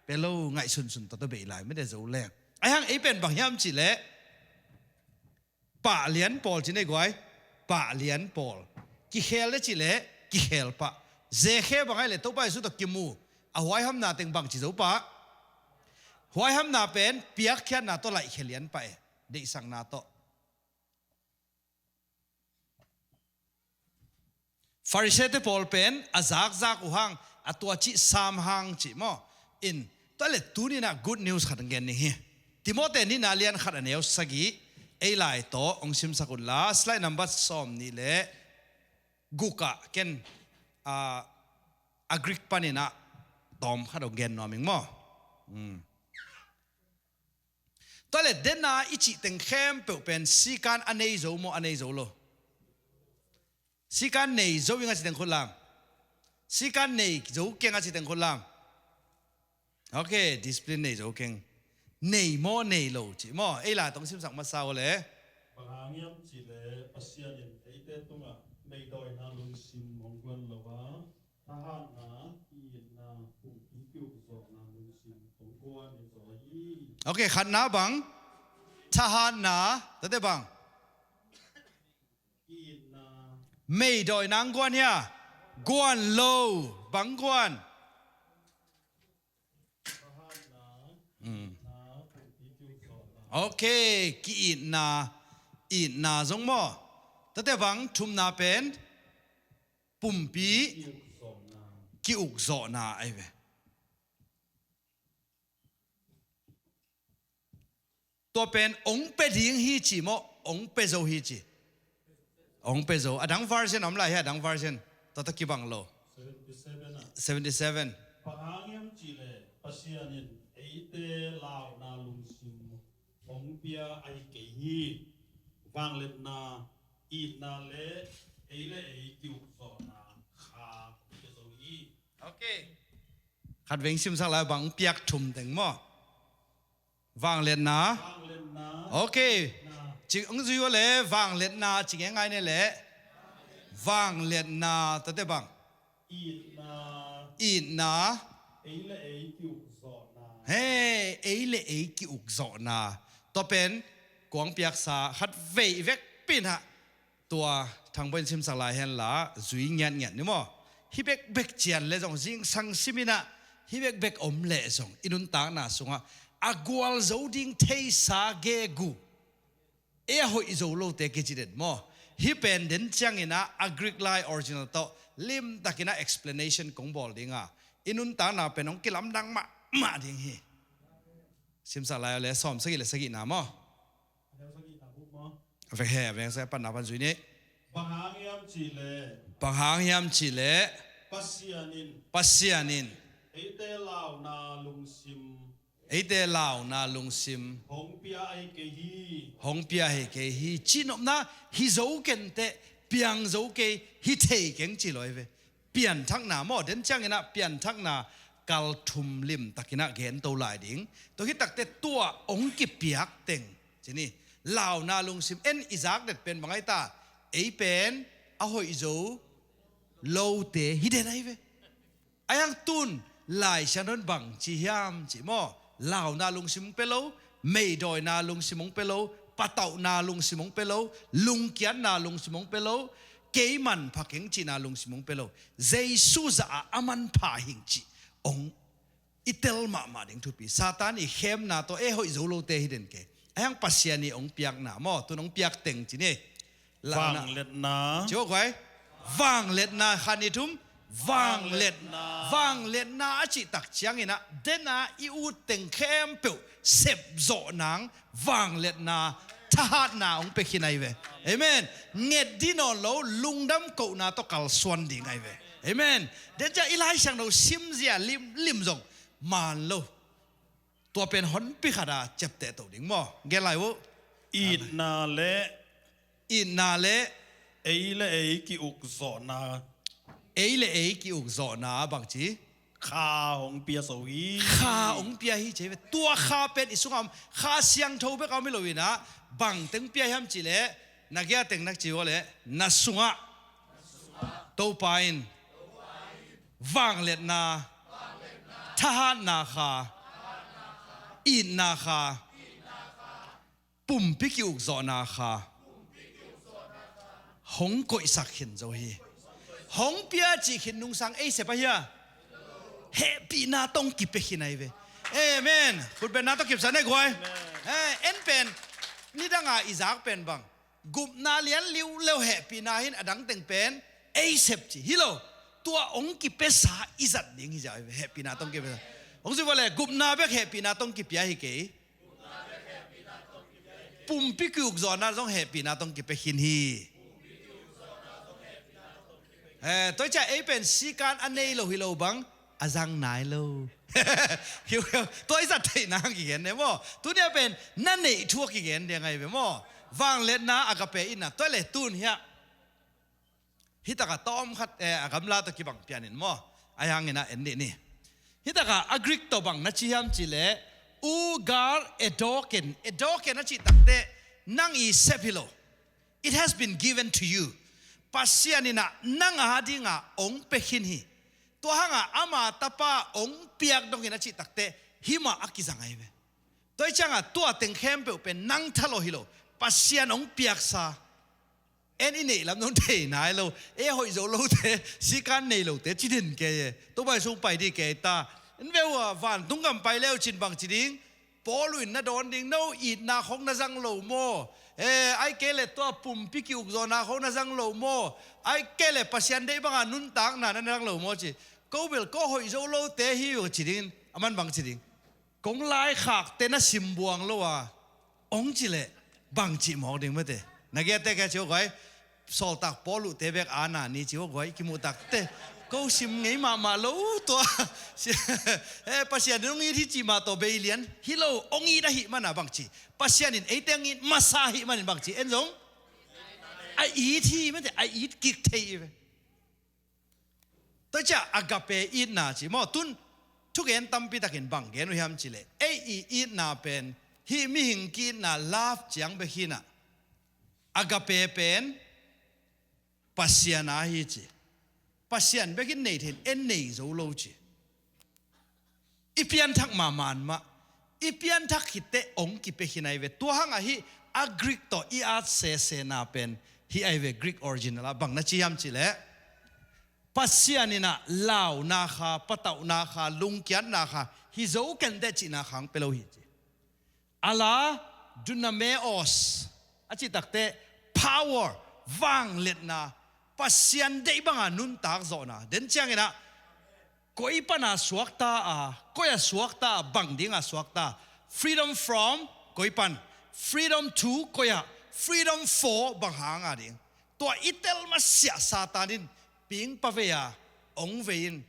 pia lo ngaihsunsun tua tua bei lai mete Zoleng. Ai hang ei pen bang hiam cih leh, pah lian pawl ci nei guai. Pah lian pawl. Kikhel le cih leh kikhel pah. Zekhe bang ai leh Topa Jesu tawh kimu. A huaihamna teng bang ci zo pah? Huaihamna pen piakkhiatna tawh laihkhia lian pah e. Deihsakna tawh. Farisee-te pawl pen a zakzak uh hang, a tua cih sam hang cih maw? In, tua leh tuni-in ah good news khat hong gen ning hi. Timote nihna lian khat a neu sagih, ei lai tawh hong simsak un la, slide number sawm nih le guk ah ken, ah, a Greek panin ah tawm khat hong gen nuam ing maw? Hmm. Tua leh dena i cih teng khempeuh pen sikan a nei zo maw, a nei zo lo? Sikan nei zo ing a ci teng khut lam. Sikan nei zo keng a ci teng khut lam. Ok, discipline nei zo keng. Nei maw, nei lo cih maw? Ei lai tawh hong simsak masa uh leh. Bang hang hiam cih leh Pasian in eite tungah neidawina lungsim hong guan lo a, thahatna, ki-itna, phungki kiukzawhna lungsim hong guan hi zaw hi. Ok, khatna bang? Thahatna, tate bang? Meidawina ang guan hia? Guan lo, bang guan? Mm. Ok, ki-itna, itna zong maw? Tate bang, thumna pen pumpi ki-ukzawhna ahi ve. Tua pen ong pia ding hi ci maw, ong pia zo hi ci? Ong pia zo. A dang version om lai hia, a dang version? Tua tawh kibang lo. Seventy-seven ah. Seventy-seven. Bang hang hiam cih leh Pasian in eite launa lungsim hong pia ahi kei hi. Vangliatna, itna le ei le ei ki-ukzawhna kha hong pia zo hi. Ok. Khat veng simsak lai, bang piak thum teng maw? Vangliatna. Vangliatna. Ok. Cik ang zui le vangliatna cik e ngai ne le. Vangliatna, tate bang? Itna. Itna. Ei le ei ki-ukzawhna. He, ei le ei ki-ukzawhna. Tua pen kuang piaksa khat vei vekpi na. Tua thangbo in simsak lai hen la, zui ngiatngiat ni maw? Hih bekbek cian le zong zingsang simin ah, hih bekbek om leh zong i nuntakna sungah a gualzo ding theisa gegu, ei a hoih zo lote kici den maw? Hih pen den ciangin ah a Greek lai original tawh limtakin ah explanation kong bawl ding a, i nuntakna pen hong kilamdang mahmah ding hi. Simsak lai le sawm sagih le sagihna maw? Vek he, vek he, panna pan zui ni. Bang hang hiam cih leh. Bang hang hiam cih leh. Pasian in. Pasian in. Eite launa lungsim. Eite launa lungsim. Hong pia ahi kei hi. Hong pia ahi kei hi. Cinopna hi zo kenteh, piang zo kei, hi thei keng ci lo ahi ve. Pianthakna maw, den ciangin ah pianthakna kal thum limtakin ah gento lai ding. Tua hi takte tua ong kipiak teng ci ni. Launa lungsim en i zak det pen bang ai ta? Ei pen a hoih zo lote hi den ahi ve. Ai hang tun Lai Siangtho in bang ci hiam ci maw? Launa lungsim ong pe lo, meidawina lungsim ong pe lo, patauhna lungsim ong pe lo, lungkiatna lungsim ong pe lo, kei manpha keng cihna lungsim ong pe lo. Jesu zah ah a manpha hing cih ong i tel mahmah ding thupi. Satan i khemna tawh ei hoih zo lote hi den kei. Ai hang Pasian i ong piakna maw, tun ong piak teng ci ni. Launa. Vangliatna. Ci aw guai. Vangliatna khan i thum. Vangliatna. Vangliatna a cih tak ciangin ah, den a i ut teng khempeuh sepzawh nang vangliatna, thahatna hong pia khin ahi ve. Amen. Nget dih nawn lo, lungdam kohna tawh kalsuan ding ahi ve. Amen. Den ciang i Lai Siangtho simzia limlim zong man lo. Tua pen honpi khat a ciapteh to ding maw? Gen lai uh. Itna le. Itna le. Ei le ei ki-ukzawhna. Ei le ei ki-ukzawhna bang ci? Kha hong pia zo hi. Kha hong pia hi ci ve. Tua kha pen i sungah om, Kha Siangtho bek a om hi lo in ah, bang teng pia hiam cih leh, na gia teng nak ci uh leh, na sungah Topa in vangliatna, thahatna kha, itna kha, pumpi ki-ukzawhna kha hong koihsak khin zo hi. Hong pia cih khin nungsang ei sep ahi a, hehpihna tawh hong kipia khin ahi ve. Amen. Khutbetna tawh kipsa ne guai. Eh, en pen nidang a i zak pen bang, gupna lian liuleu hehpihna hi in, a dang teng pen ei sep ci hi lo. Tua hong kipiasa i zat ding hi zia, hehpihna tawh hong kipiasa. Hong zui vua leh gupna bek hehpihna tawh hong kipia hi kei. Pumpi ki-ukzawhna zong hehpihna tawh hong kipia khin hi. Eh, tua ciang ei pen sikan a nei lo hi lo bang, a zang nai lo. Tua i zat theihna kigen ne maw? Tuni a pen na neih thu a kigen ding ahi ve maw? Vangliatna, agape itna, tua leh tun hiah. Hi takah tawm khat, eh, a gamla tawh kibang pian in maw? Ai hangin ah en dih ni. Hi takah a Greek tawh bang na ci hiam cih leh, ugar edoken, edoken a cih takte nang i sep hi lo. It has been given to you. Pasian in ah nang a dingah hong pia khin hi. Tua hangah ama tapa hong piak dongin a cih takte himah a kizang ahi ve. Tua hi ciangah tua teng khempeuh pen nang thalawh hi lo, Pasian hong piaksa. En i neih lam zong thei nai lo, e hoih zo lote, sikan nei lote ci den kei e. Topa Jesu pai dih kei ta. En ve uh a, vantung gam pai leu cin bang ci ding? Paul in na dawn ding, no itna khong na zang lo maw? E, ai kei le tua pumpi ki-ukzawhna khong na zang lo maw? Ai kei le Pasian deih banga nuntakna na zang lo maw ci. Ko bel ko hoih zo lote hi uh ci dingin, a man bang ci ding? Kong laikhakte na sim buang lo a, hong ci leh bang cih mawk ding mate. Na giate kia ci uh guai, sawltak Paul uhte bek a na ni ci uh guai, kimuh takte. Ko sim ngei mahmah lo tua. Eh, Pasian in hong it hi cih mah tawh bei lian hi lo, hong it ahih mana bang ci. Pasian in eite hong it masa ahih manin bang ci. En zong a it hi mate, a it kik thei hi ve. Tua ciah agape itna ci maw, tun thugen tampi takin bang gen uh hiam ci leh, ei i itna pen hih mihing ki-itna love ciang bek hi na, agape pen Pasian a hi ci. Pasian bekin nei thein en nei zo lo ci. I pianthak mahmah mah, i pianthak khit teh hong kipia khin ahi ve. Tua hang ahi a Greek tawh i at sesena pen hih ahi ve, Greek original ah bang na ci hiam ci leh, Pasian in ah launa kha, patauhna kha, lungkiatna kha hi zo kenteh cihna kha hong pia lo hi ci. A la, dunameos a cih takteh power, vangliatna, Pasian deih banga nuntak zawhna. Den ciangin ah koi pana suakta a, koi a suakta a, bang dinga suakta? Freedom from koi pan, freedom to koi ah, freedom for bang hanga ding? Tua i tel masiah Satan in pingpa vei a, hong vei in.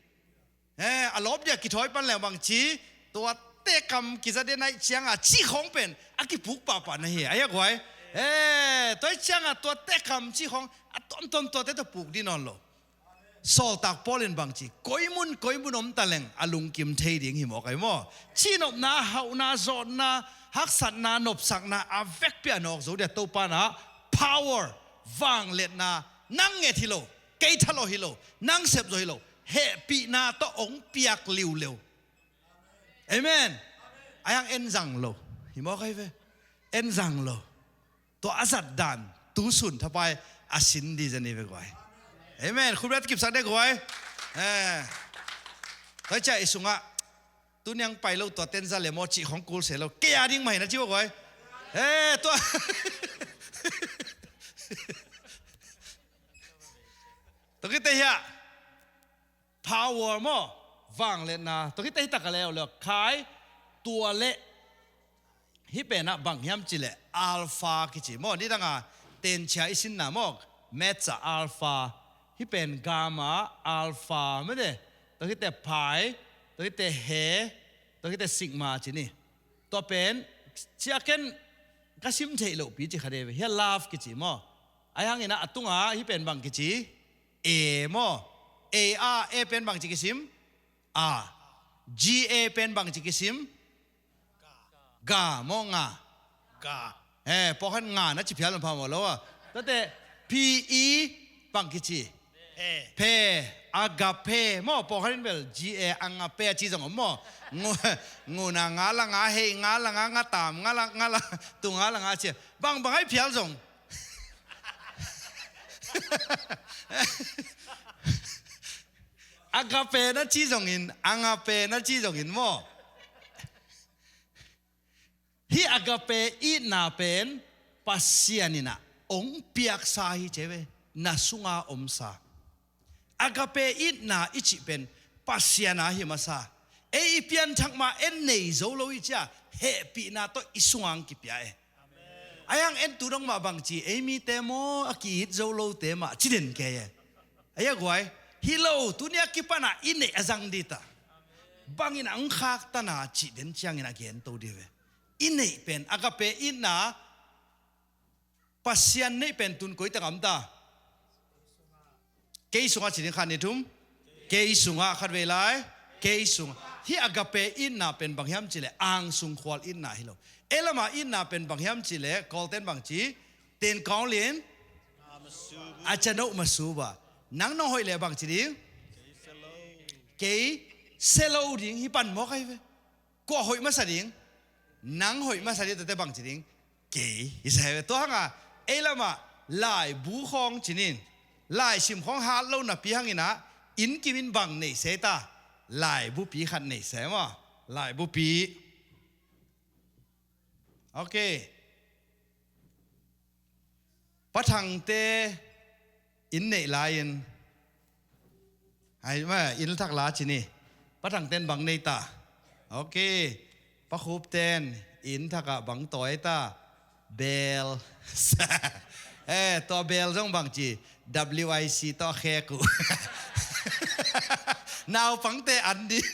Eh, a lawp dia kithawi pan leng bang ci, tua tekam kiza den aih cianga cih khawng pen a kipuk pahpah na hi, ahi a guai. Eh, tua aih cianga tua tekam cih khawng a tuamtuam tuate tawh puk dih nawn lo. Sawltak Paul in bang ci, koi mun koi mun om ta leng a lungkim thei ding hi mawk ahi maw? Cihnopna, hauhna, zawtna, haksatna, nopsakna a vekpi a nawk zo dia Topa in ah power, vangliatna, nang nget hi lo, kei thalawh hi lo, nang sepzawh hi lo, hehpihna tawh hong piak liuleu. Amen. Ahi hang en zang lo hi mawk ahi ve. En zang lo. Tua a zat dan tusun thapai a sin di zen hi ve guai. Amen. Khut bia kipsak de guai. Eh. Tua ciah i sungah tuniang pai lo tua ten za le maw cih khawng kul se lo. Kei a ding mah hi na ci uh guai. Eh, tua. Tua khit teh hiah power maw, vangliatna. Tua khit teh hi tak a leu leu khai, tua leh hih pen ah bang hiam ci leh alpha kici maw. Nidanga tenchia i sinna maw, maths ah alpha, hih pen gamma, alpha mete. Tua khit teh pi, tua khit teh he, tua khit teh sigma ci ni. Tua pen cia ken ka sim theih lohpi ci kha de ve. Hiah love kici maw. Ahi hangin ah a tungah hih pen bang kici? A maw. A, a, a pen bang ci kisim? A. G, a pen bang ci kisim? Ga maw, nga? Ga. Eh, pawlkhat nga na ci phial na pha maw lo a. Tate, P E bang kici? Phe. Phe. Agape maw, pawlkhat in bel G A, agape a ci zong om maw. Ngu, ngun a nga la nga, hei nga la nga, nga tam nga la, nga la, tu nga la nga ci. Bang bang aih phial zong. Agape na ci zongin, agape na ci zongin maw. Hih agape itna pen Pasian in ah hong piaksa hi ci ve, na sunga omsa. Agape itna i cih pen Pasian a hi masa. Ei i pianthak ma en nei zo lo i cia, hehpihna tawh i sunga hong kipia e. Ahi hang en tu dong mah bang ci, ei mite maw a ki-it zo lote mah ci den kei e. Ahi a guai, hi lo, tuni a kipan ah i neih a zang dih ta. Bangin a hong khaktan a cih den ciangin a gen to dih ve. I neih pen, agape itna, Pasian neih pen tun koi tak a om ta? Kei sungah ci ding, khat nih thum. Kei sungah, khat vei lai. Kei sungah. Hih agape itna pen bang hiam ci leh angsung khual itna hi lo. Ei lama itna pen bang hiam ci leh Kawlten bang ci? Ten kawl in a canoh masuba. Nang nong hoih leh bang ci ding? Kei sia lo ding hi pan mawk ahi ve. Kua hoih masa ding? Nang hoih masa ding, tuate bang ci ding? Kei hi sa hi ve. Tua hanga ei lamah laibu khawng ci-in, laisim khawng hat lo napi hangin ah, inn kim in bang nei se ta? Laibupi khat nei se maw. Laibupi. Ok. Pa Thangte inn neih lai-in, ai, ma, inn thak la ci-in, Pa Thangte in bang nei ta? Ok. Pa Khupte in inn thakah bang tawi ta? Bel. Eh, tua bel zong bang ci? W I C tawh khek uh. Naupangte an ding.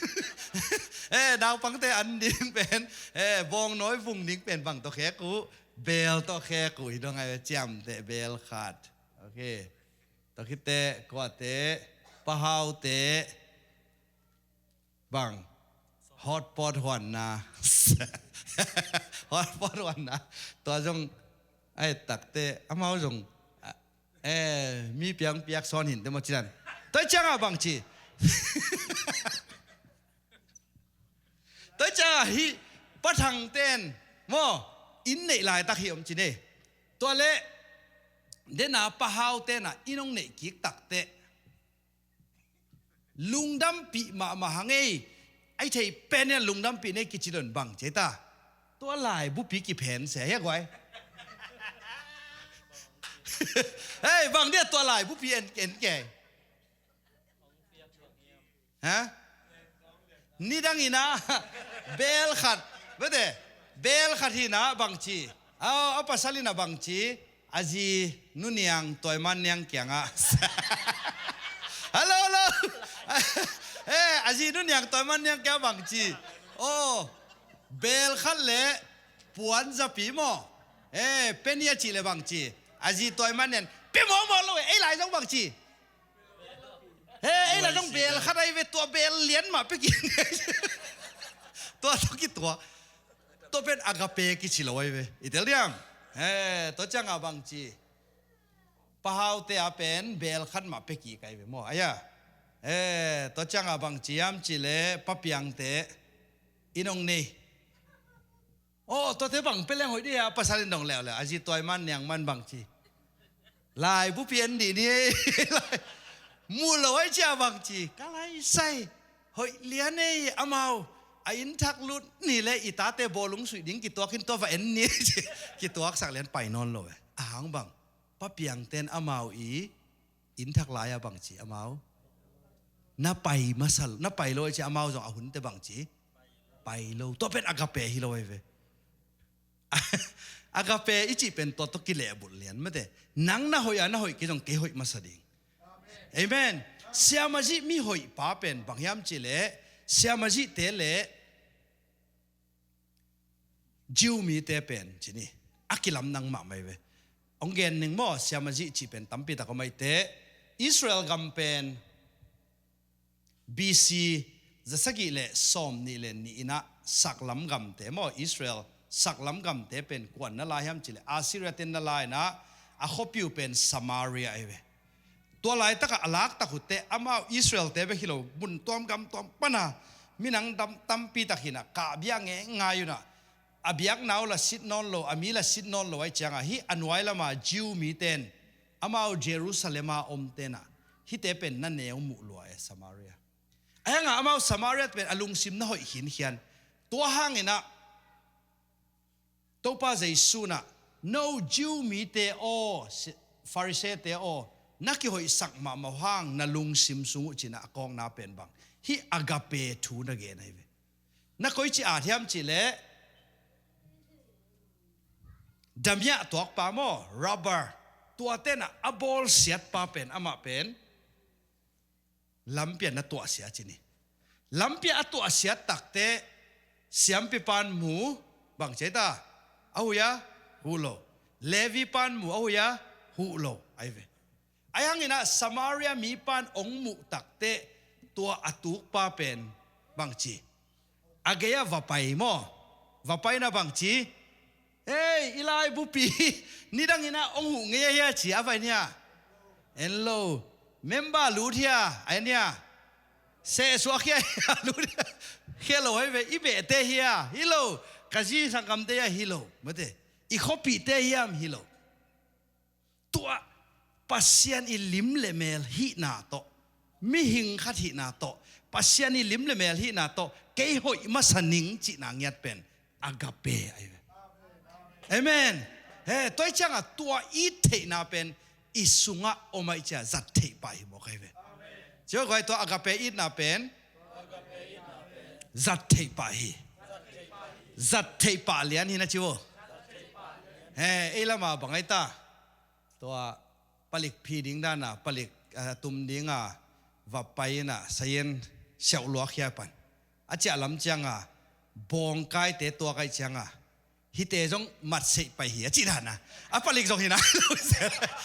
Eh, naupangte an ding pen, eh, bawngnawi vung ding pen bang tawh khek uh? Bel tawh khek uh hi dong ai ve. Ciamteh bel khat. Ok. Tua khitteh kuate? Pa Haute bang? Hotpot huanna. Hotpot huanna. Tua zong a et takteh amau zong, eh, mi piang piak sawn hinte maw ci dan. Tua ciangah bang ci? Tua ciangah hih Pa Thangte in maw, inn neih laitak hi om ci ni. Tua leh dena Pa Haute in ah inn hong neih kik takteh, lungdampih mahmah hang ei, a hih thei pen in lungdampih ni ei kici lo in bang ci ta? Tua laibupi kiphen se hi a guai. Hei, bang dia tua laibupi en, en kei. Ha? Nidang in ah bel khat, bete, bel khat hi in ah bang ci? A, a pasal in ah bang ci? A zi Nu Niang Tuai Man Niang kiangah. Hello, hello. Eh, a zi Nu Niang Tuai Man Niang kiangah bang ci? Oh, bel khat le puanzapi maw. Eh, pe ni a cih leh bang ci? A zi Tuai Man Niang, pe mawkmawk lo e, ei lai zong bang ci? He, ei lai zong bel khat ai ve, tua bel lian mah pe kik. Tua tawh kituak. Tua pen agape kici lo ai ve. I tel diam? He, tua ciangah bang ci? Pa Haute a pen bel khat mah pe kik ai ve maw. Ai a. He, tua ciangah bang ci hiam cih leh Pa Piangte inn hong nei. Oh, tuate bang pe leng hoih dih a, pasal in dong leuleu. A zi Tuai Man Niang Man bang ci? Laibupi en dih ni ei. Muh lo ai cia bang ci? Ka lai sai. Hoih lian ei amau. A inn thak lut ni leh i tate bawlung suih ding kituak in tua va en ni ei ci. Kituaksak lian pai nawn lo e. A hang bang? Pa Piangte in amau i inn thak lai-ah bang ci amau? Na pai masa, na pai lo ai ci amau zong a hunte bang ci? Pai lo. Tua pen agape hi lo ai ve. Agape i cih pen tua tawh kilehbulh lian mate. Nang na hoih a, na hoih kei zong kei hoih masa ding. Amen. Siamazih mi hoih pa pen bang hiam cih leh, siamazihte le Jew mite pen ci ni, a kilamdang mahmah ai ve. Hong gen ning maw, siamazih cih pen tampi tak om ai teh. Israel gam pen B C zasagih le sawmnih le nih in ah saklam gamte maw, Israel saklam gamte pen kuan na lai hiam cih leh Assyria ten na lai in ah, a khuapi uh pen Samaria ai ve. Tua laitakah a laktak uh teh amau Israelte bek hi lo, mun tuam gam tuam pana minang dam tampi tak hi in ah, kah biak ngeingai un ah, a biakna uh la sit nawn lo, a mi la sit nawn lo ai ciangah, hih a nuai lama Jew mite in, amau Jerusalem a omte in ah, hihte pen na neu muh lua e, Samaria. Ahi hangah amau Samaria pen a lungsim na hoih khinkhian. Tua hangin ah Topa Jesu in ah, no Jew mite aw, Pharisee-te aw, na kihoihsak mahmah uh hang na lungsim sung uh ci in ah a kawkna pen bang? Hih agape thu na gen ai ve. Na koici at hiam cih leh, damiah tuakpa maw, robber, tuate in ah a bawlsiatpa pen, amah pen lampi ah na tuahsia ci ni. Lampi ah a tuahsiat takteh, siampipa in mu, bang ci ai ta? A huh hia? Huh lo. Levipa in mu, a huh hia? Huh lo ai ve. Ahi hangin ah Samaria mipa in hong muh takteh, tua a tukpa pen bang ci? A gei-ah va pai maw? Va pai in ah bang ci? Hei, i laibupi, nidang in ah hong huh ngei a hia ci a, va en hia? En lo. Member lut hia? A en hia? Sehsuak hia? Lut hia? Khia lo ai ve, i behte hia? Hi lo. ka zi sanggamte ah hi lo, mate, i khuapihte hiam hi lo. Tua Pasian i lim le mel hihna tawh, mihing khat hihna tawh, Pasian i lim le mel hihna tawh kei hoih masa ning cihna ngiat pen agape ahi ve. Amen. He, tua hi ciangah tua it theihna pen i sungah om ahih ciah zat theih pah hi mawk ahi ve. Cio guai, tua agape itna pen zat theih pah hi. Zat theih pah lian hi na ci uh. He, ei lamah bang ai ta. Tua palik phi ding dana, palik, ah, tum dinga va pai ina sayen siauh luak hia pan. A ciah lam cianga bawngkaite tuak ai cianga hite zong matseih pai hi a cih dana. A palik zong hi nai lo.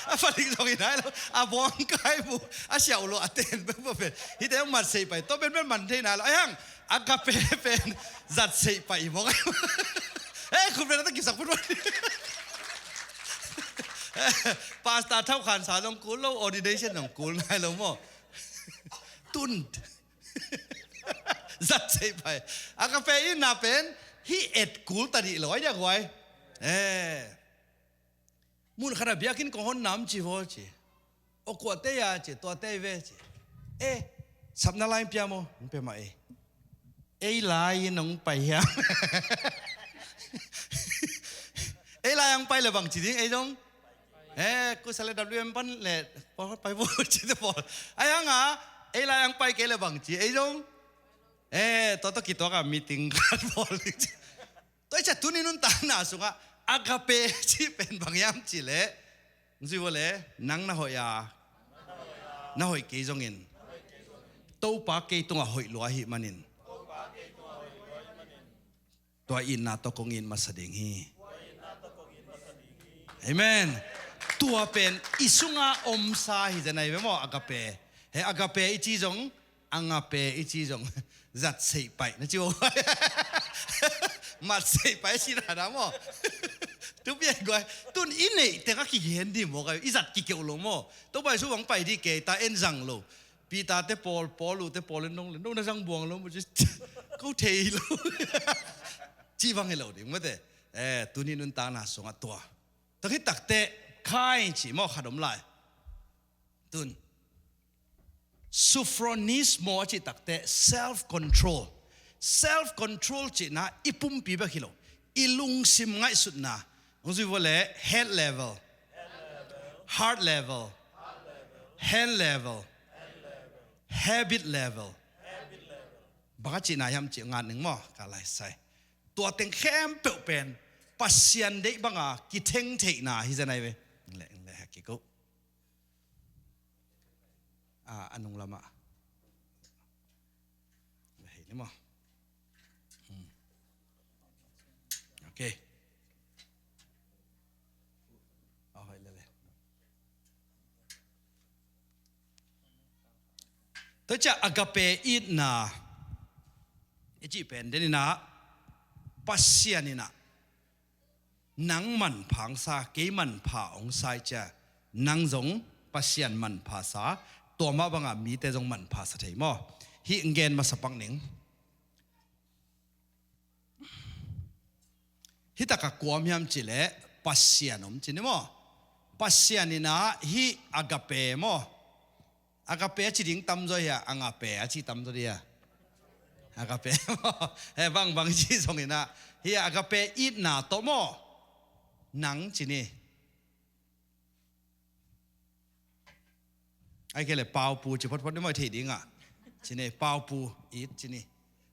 A palik zong hi nai lo. A bawngkai bu a siauh luak a ten bek bek pen hite zong matseih pai. Tua pen pen man thei nai lo. Ai hang agape pen zatseih pai mawk. Eh, khut pen a ta kisak phutphut. Pastor thau khansa zong kul lo, ordination zong kul nai lo maw. Tun. Zatseih pai. Agape itna pen hih et kul ta dih lo ai dia guai. Eh. Mun khat a biakinn kong hon nam ci vaw ci. O kuate ya ci, tuate ve ci. Eh, sapna lai pia maw, hong pia mah ei. Ei lai in hong pai hiam. Ei lai hong pai le bang ci ding, ei zong. Eh, kusa le W M pan le, pawl pai bo ci te pawl. Ai hanga, ei lai hong pai kei le bang ci, ei zong. Eh, tua tawh kituak a meeting khat pawl ding ci. Tua hi ciah tuni nuntakna sungah agape cih pen bang hiam cih leh, hong zui vo le, nang na hoih a, na hoih kei zongin, Topa kei tungah hoih lua ahih manin, tua itna tawh kong it masa ding hi. Amen. Tua pen i sunga omsa hi zen ahi ve maw, agape. He agape i ci zong, agape i ci zong, zatseih paih na ci uh. Matseih paih a ci na na maw. Tupi ai guai. Tun i neih teng a kigen dih maw kai. I zat kikeuh lo maw. Topa Jesu bang pai dih kei ta en zang lo. Peter te pawl, Paul uh te pawl en dong le. No na zang buang lo maw ci. Ko thei lo. Ci bang hi lo ding maw te. Eh, tuni nuntakna sungah tua. Tua khit takteh Kain ci maw khat om lai. Tun. Sophronismo a cih takteh self control. Self control cihna i pumpi bek hi lo. I lungsim ngaihsutna. Hong zui vo le head level, heart level, hand level, habit level. Bang a cihna hiam cih ngat ning maw, ka lai sai. Tua teng khempeuh pen Pasian deih banga kitheng theihna hi zen ai ve. Eng le, eng le, ha kiko. Ah, a nung lamah. Hei ni maw. Hmm. Okay. Oh, hei lele. Tua ciah agape itna i cih pen deninah Pasian inah nang manpha hong sa, kei manpha hong sa i cia, nang zong Pasian manpha sa, tua mah bangah mite zong manpha sa thei maw? Hih gen masa pak ning. Hih takah kua om hiam cih leh Pasian om ci ni maw? Pasian inah hih agape maw? Agape a ci ding tamzaw hia, agape a ci tamzaw dia. Agape maw? He bangbang ci zong inah hih agape itna tawh maw? Nang ci ni. Ai kei le paupu ci photphot ni maw, i theih dingah. Ci ni, paupu it ci ni.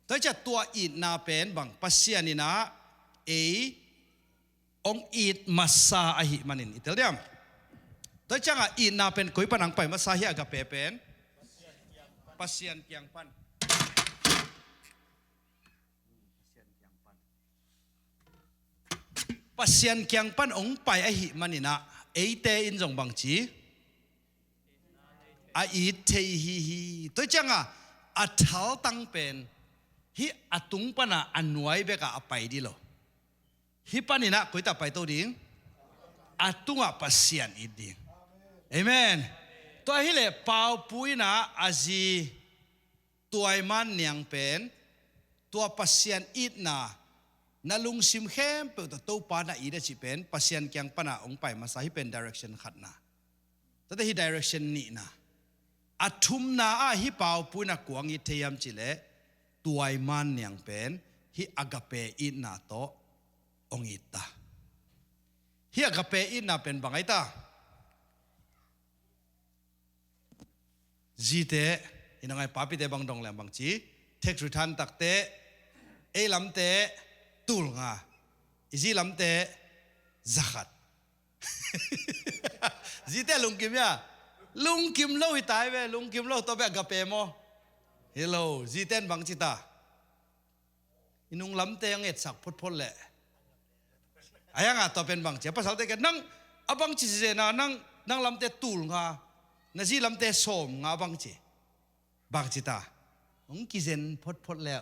Tua i ciah tua itna pen bang Pasian inah ei hong it masa ahih manin i tel diam. Tua i ciangah itna pen koi pan hong pai masa hia, agape pen? Pasian kiang pan. Pasian kiang pan hong pai ahih maninah eite in zong bangci a it thei hi hi. Tua i ciangah a thaltang pen hih a tung panah a nuai bekah a pai dih lo. Hih paninah koitah paito ding? A tungah Pasian it ding. Amen. Tua hileh paupu inah a zi Tuai Man Niang pen tua Pasian itna Na lungsim khempeuh tawh Topa na it a cih pen Pasian kiang pana hong pai masa, hih pen direction khatna. Tate hih direction nihna. A thumna ah hih paupui na kuang it thei hiam cih leh tuaiman niang pen hih agape itna tawh hong it ta. Hih agape itna pen bang ai ta? Zite, i nangai papite bang dong leng bang ci, tax return takte, ei lamte tul nga, i zi lamte zakhat. Zite lungkim hia? Lungkim lo hi tai ve, lungkim lo, tua bek agape maw? Hi lo, zite in bang ci ta? I nung lamte hong etsak photphot leh. A hiangah tua pen bang ci a, pasalte kiang nang a bang ci zena, nang, nang lamte tul nga, na zi lamte sawm nga bang ci. Bang ci ta? Hong kizen photphot leh.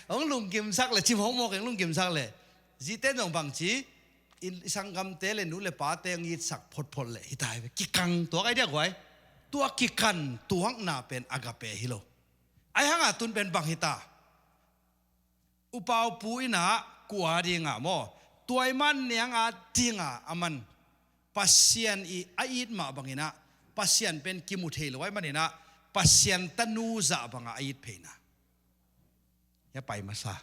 Hong lungkimsak leh, cim hong mawk hong lungkimsak leh. Zite zong bang ci, i sanggamte le nu le pate hong itsak photphot leh. Hi tai ve, kikang tuak ai dia guai. Tua kikang tuakna pen agape hi lo. A hiangah tun pen bang hi ta? Upaupu inah kua dinga maw, tuaiman nianga dinga aman Pasian i a it mah banginah, Pasian pen kimu thei lo ai maninah, Pasian tanu zah banga a it pheina. Hia pai masa.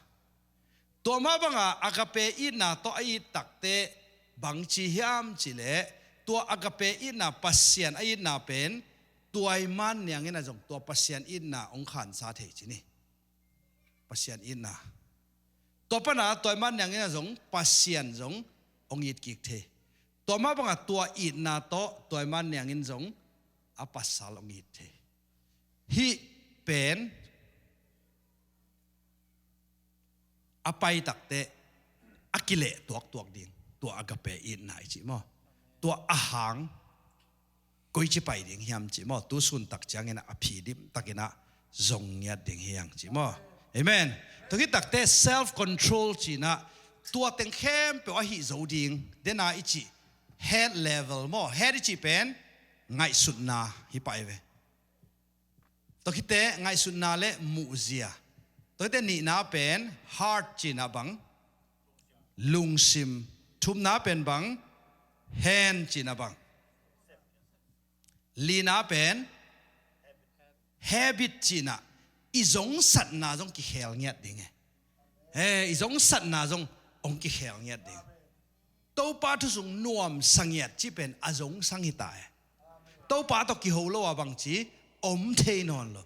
Tua mah banga agape itna tawh a it takte bangci hiam cileh, tua agape itna Pasian a itna pen tuaiman niangin a zong tua Pasian itna hong khansa thei ci ni. Pasian itna. Tua pana tuaiman niangin a zong Pasian zong hong it kik thei. Tua mah banga tua itna tawh tuaiman niangin zong a pasal hong it thei. Hih pen a pai takte a kileh tuaktuak ding. Tua agape itna i cih maw? Tua a hang koici pai ding hiam cih maw? Tu suntak ciangin a phi dim takinah zong ngiat ding hiang cih maw? Amen. Tua khit takte self control cinah tua teng khempeuh a hih zo ding. Dena i cih head level maw? Head i cih pen ngaihsutna hi pai ve. Tua khite ngaihsutna le muhzia. Tua khite nihna pen heart cina bang, lungsim. Thumna pen bang, hand cina bang. Lina pen habit cina, i zongsatna zong kikhel ngiat ding e. He, i zongsatna zong hong kikhel ngiat ding. Topa thusung nuamsa ngiat cih pen a zongsang hi ta e. Topa tawh kiho lo a bangci om thei nawn lo.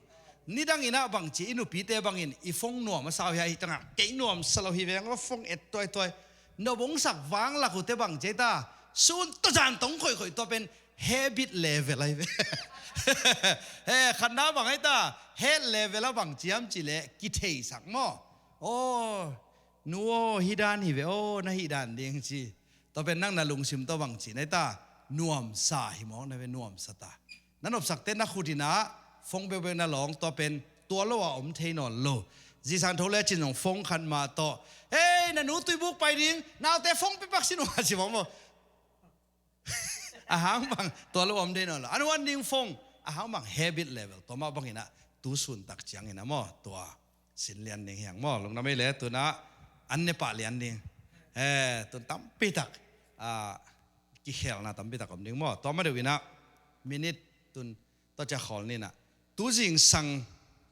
Nidang inah bangci i nupite bangin i phone nuam a sau hi a, hi tangah kei nuamsa lo hi veng lo, phone et tuaituai. Na bongsak vanglak uhte bangci ai ta, sun tawh zan tawh khoihkhoih tua pen habit level ai ve. He, khatna bang ai ta, head level a bangci hiam cileh kitheisak maw? Aw, nu aw, hih dan hi ve aw, na hih dan ding ci. Tua pen nang na lungsim tawh bangci nai ta, nuamsa hi mawk na ve, nuamsa ta. Na nopsakte na khut inah phone beubeu na lawng, tua pen tua lo a om thei nawn lo. Zingsang tho le cin zong phone khat mah tawh, hei, na nu tuibuk pai ding, naute phone pipak sin uh a ci mawk maw? A hang bang tua lo om thei nawn lo. A nuan ding phone, a hang bang habit level. Tua mah banginah tu suntak cianginah maw, tua sin lian ding hiang maw? Lungdam ei le tunah an ne pah lian ding. Eh, tun tampitak, ah, kikhelna tampitak om ding maw? Tua mah deuh inah minute tun tua cia khawl ninah. Tu zingsang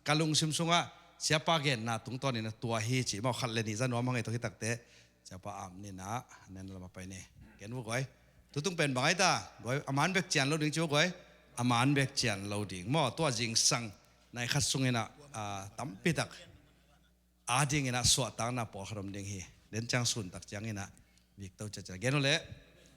ka lungsim sungah siapa genna tungtawninah tua hi cih maw? Khat le nih za nuam hang ei tua khit takte. Siapa am ninah nen lama pai ni. Ken vua guai. Tutung pen bang ai ta? Guai, a man bek cian lo ding ci vua guai. A man bek cian lo ding maw? Tua zingsang nai khat sunginah, ah, tampitak a dinginah suahtakna pawlkhat om ding hi. Den ciang suntak cianginah vikto ciacia gen uh leh.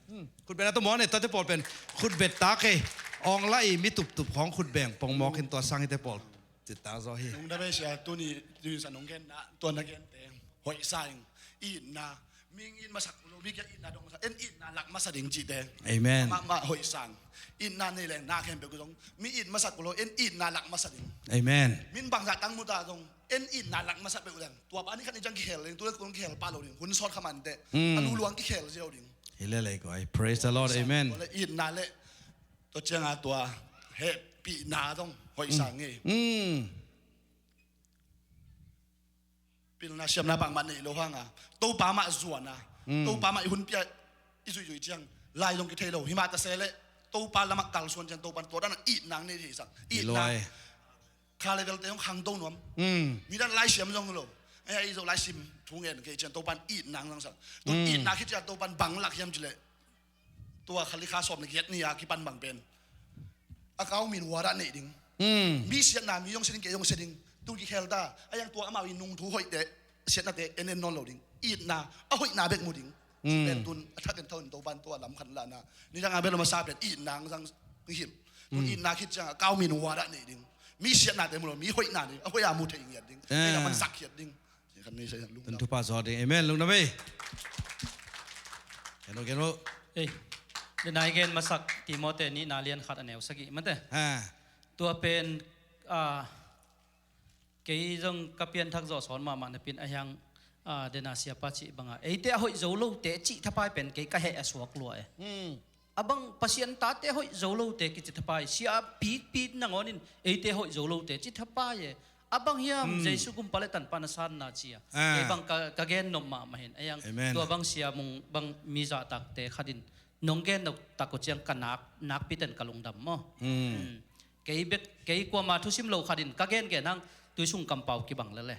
Hmm. Khutbetna tawh mawng ne, tuate pawl pen khutbet ta kei. Awng la i mi tuptup khawng khutbeng pongmawk in tua sang hite pawl. Citang zaw hi. Nung da bei sia, tuni, tuni sa nung gen na, tua na gen te. Hoih sa ing, itna. Ming it masak lo, mi kia itna dong masak, en itna lak masa ding cite. Amen. Ma, ma, hoih sang. Itna nei leng na khen pe ku dong. Mi it masak lo, en itna lak masa ding. Amen. Min bang zah tang muta dong. En itna lak masa pe u leng. Tua pa ni khat ni jang kikhel ding, tu le kung kikhel pa lo ding. Hun sawt khamante. Mm. A lu luang kikhel ziau ding. Hi le lei koi. Praise the Lord. Amen. Tua le itna le. Tua cianga tua hehpihna zong hoih sang ngei. Mm. Pilna siamna bangmah nei lo hanga, Topa mah zuana, Topa mah i hun pia i zuihzuih ciang lai zong kithei lo. Himah ta se leh Topa lamah kalsuan ciang Topa in tua dan a itna nei thei sak. Itna. Kha level te hong khangto nuam. Midang laisiam zong lo. Ai, ai zo laisim thu ngen kei ciang Topa in itna hong zang sak. Tun itna khit ciang Topa in bang lak hiam cileh, tua khali kha sawm le giat ni a kipan bang pen a kau min wadah neih ding. Mi siatna mi zong sia ding, kei zong sia ding. Tun kikhel ta. A yang tua amau i nungthu hoihte, siatnate en en nawn lo ding. Itna a hoihna bek mu ding. Pen tun a thak en tho in Topa in tua lam khan lahna. Nidang a bel masa pen itna ang zang hilh. Tun itna khit ciang a kau min wadah neih ding. Mi siatnate mu lo, mi hoihna ding. A hoih a mu thei ngiat ding. Ei na man sak khiat ding. Tun thupha zaw ding. Amen. Lungdam ei. Keno, keno. Ei, denai gen masak Timote nihna lian khat a neu sagih mate. Tua pen, ah, kei zong ka pianthak zawh sawn mahmah napin a hiang, ah, dena siapa cih banga eite a hoih zo lote cih thapai pen kei ka heh a suak lua e. A bang Pasian tate hoih zo lote kici thapai, sia pikpi nangawnin eite hoih zo lote ci thapai e. A bang hiam Jesu gumpa le tanpa na sanna cia. Kei bang ka, ka gen nop mahmah hin. A yang tua bang sia mung bang mi zahtakte khatin nong gen nop tak uh ciang ka nak, nakpiten ka lungdam maw. Kei bek, kei kuama thusim lo khatin ka gengen hang tuisung kampau kibang lele.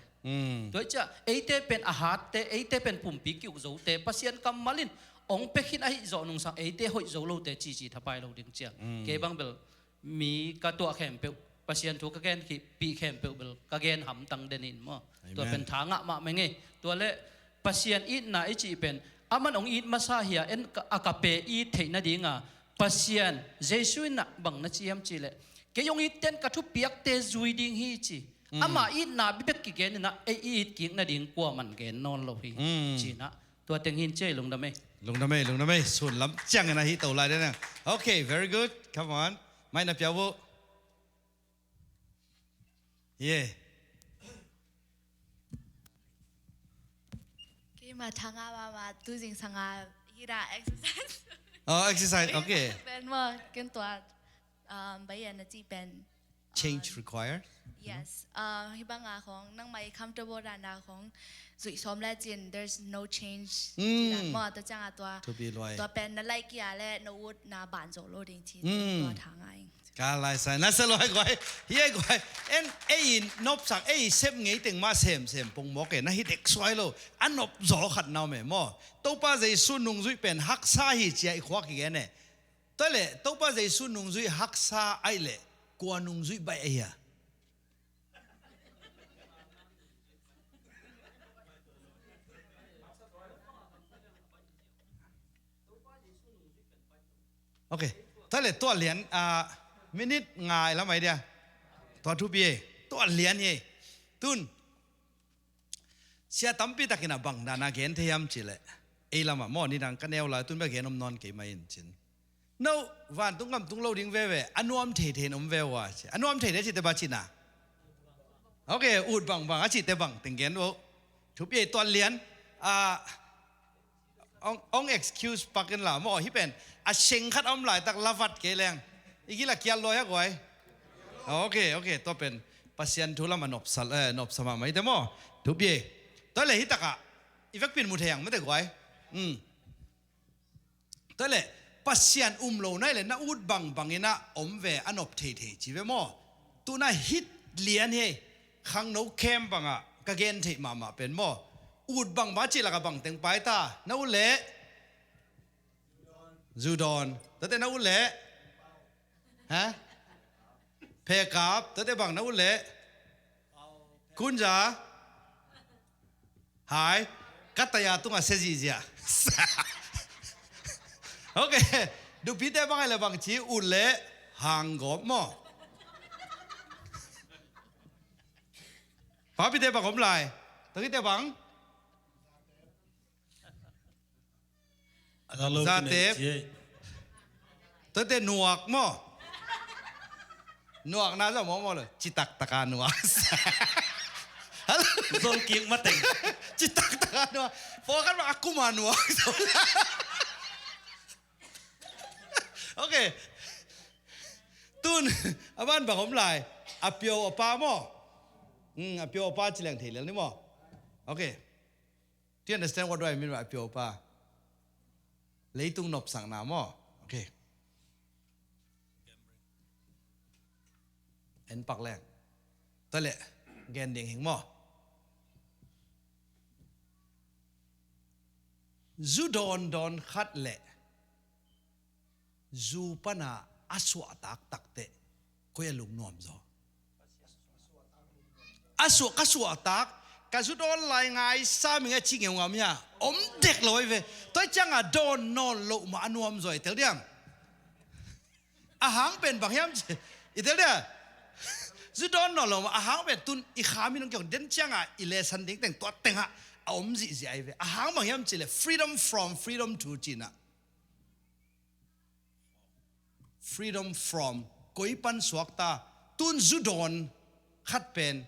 Tua i cia eite pen a hatte, eite pen pumpi kiuk zote Pasian kammalin ong pekhin ahi zawh nungsang eite hoih zo lote cici thapai lo ding cia. Kei bang bel mi ka tuah khempeuh, Pasian thu ka gen khipih khempeuh bel ka gen hamtang denin maw. Tua pen tha ngah mahmah ngei. Tua le Pasian itna i cih pen aman ong it masa hia en a ka pe it theih nadinga Pasian, Jesu in ah bang na ci hiam cihleh, kei hong itte in ka thupiakte zui ding hi ci. Ama itna bibek kigen in ah ei i it kik nading kuaman gen nawn lo hi. Ci-in ah tua teng hin ci ei. Lungdam ei. Lungdam ei, lungdam ei. Sun lam ciangin ah hi to lai dena. Okay, very good. Come on. Mai na piau uh. Yeah. Keima thanga mama tu zingsanga hira exercise. Oh, exercise. Okay. Pen mo ken tua, um, bayan na ci pen. Change required. Yes. Uh, hibanga khong nang mai comfortable dana khong zui som le cin, there's no change. Mo tua cianga tua. Tua pen na lai kia le na ut na ban zo lo ding ci. Tua thanga ing. Ka lai sai na sa lo hai guai. Hi hai guai. En ei nopsak ei sem ngei teng ma sem sem pong mawk e na hi dek suai lo. A nop zaw khat nau me maw. Topa Jesu nungzuih pen haksa hi cia i khuak hi gen e. Tua le Topa Jesu nungzuih haksa ai le kua nungzuih baih ahi a. Okay. Tua le tua lian, ah, minute ngai lam ai dia. Tua thupi e. Tua lian e. Tun. Sia tampi takin a bang dana gen thei hiam cihleh. Ei lama maw nidang ka neu lai tun bia gen om nawn kei mai in cin. No, vantung gam tung lo ding veve, a nuam thei thei in om ve ua ci. A nuam thei thei cite ba cina. Okay, ut bang bang, a cite bang, teng gen vo. Thupi ei tua lian, ah, Ong, ong excuse pakin la maw hi pen. A seng khat om laitak lavat kei leng. I gila kial loi a guai. Okay, okay, tua pen. Pasian thu lam a nopsal, eh, nopsa mahmah i te maw. Thupi e. Tua le hi taka. I vekpin mu thei ang mate guai. Tua le Pasian um lo nai le na ut bangbang ina om ve a nop thei thei ci ve maw. Tuna hit lian hi khangno kem banga ka gen theih mahmah pen maw. Ut bang ba cih laka bang teng pai ta. Na ut leh Zudon. Tate na ut leh ha? Phekap. Tate bang na ut leh Kunza. Hai. Kataya tunga se zizia. Okay. Dupite bang ai le bang ci ut leh Hanggawp maw. Papite bang om lai. Tokite bang. Zatep. Tokite nuak maw. Nuak na zah maw maw lo. Citak taka nuak. Zol kik mateng. Citak taka nuak. Pawlkhat bang a kuma nuak. Okay. Tun a ban bang om lai. A pio a pa maw. A pio a pa ci leng thei lel ni maw. Okay. Do you understand what do I mean by a pure pa? Leitung nopsakna maw? Okay. En pak leng. Tua leh gen ding hing maw? Zu dawndawn khat leh zu pana a suahtak takteh koi a lungnuam zaw? A suah, ka suahtak, ka zu dawn lai ngai sa ming a ci ngeungam hia? Om dek lo ai ve. Tua cianga dawn nawn loh mah a nuam zaw i tel diam? A hang pen bang hiam ci, i tel dia? Zu dawn nawn lo mah a hang pen tun i kha mi nong kiong den cianga i lesan ding teng tua tenga a om zihziah ai ve. A hang bang hiam ci le freedom from, freedom to cina. Freedom from, koi pan suakta, tun zu dawn khat pen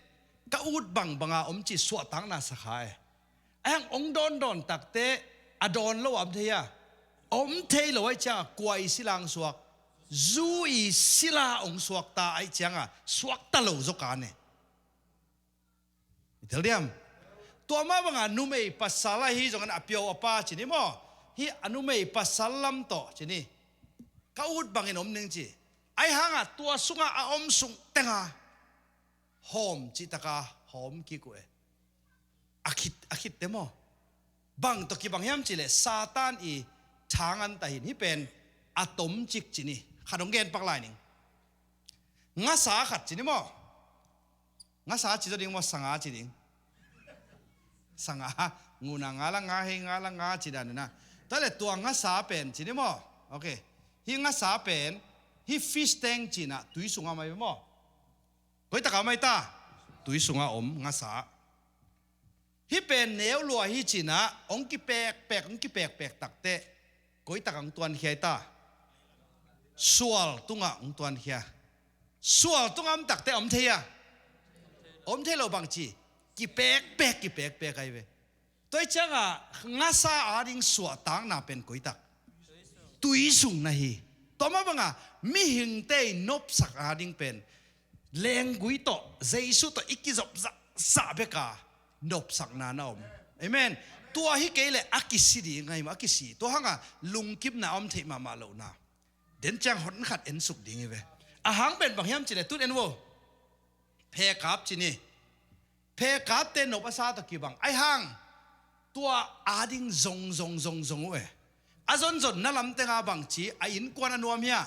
ka ut bangbanga om ci suahtakna sakha e. Ahiang ong dawndawn takteh a dawn lo a om thei a? Om thei lo ai cianga kua i sila ong suak? Zu i sila ong suakta ai cianga suakta lo zaw ka ne. I tel diam? Tua mah banga numei pasal ahi zongin a piau a pa ci ni maw? Hi a numei pasal lam tawh ci ni. Ka ut bangin om ning ci. Ai hanga tua sunga a om sung tenga hawm citaka hawm kik uh e. A khit, a khitte maw? Bang tawh kibang hiam ci le Satan i thangan tahin hi pen a tomcik ci ni. Kha dong gen pak lai ning. Ngasa khat ci ni maw? Ngasa ci zaw ding maw, sanga ci ding? Sanga, nguna nga la nga hei nga la nga ci dan na. Tua le tua ngasa pen ci ni maw? Okay. Hi ngasa pen hi fish tank cina tui sunga mai maw? Koi taka mai ta? Tui sunga om ngasa. Hi pen neu lua hi cina ong kipekpek, ong kipekpek takteh koi taka ong tuankhia i ta? Sual tunga ong tuankhia. Sual tunga om takteh om thei a? Om thei lo bang ci. Kipekpek, kipekpek ai ve. Tua i cianga ngasa ading suahtakna pen koi tak? Tui sung na hi. Tua mah banga mihingte i nopsak ading pen lenggui tawh, Jesu tawh i kizop zahzah beka nopsakna na om. Amen. Tua hi kei le a kisi ding ngai mah, a kisi. Tua hanga lungkimna om theih mahmah lohna. Den ciang hon khat ensuk ding hi ve. A hang pen bang hiam ci le tun en vo. Phekap ci ni. Phekapte nop a sa tawh kibang ai hang tua ading zong zong zong zong uh e. A zonzonna lamtenga bangci a innkuan a nuam hia?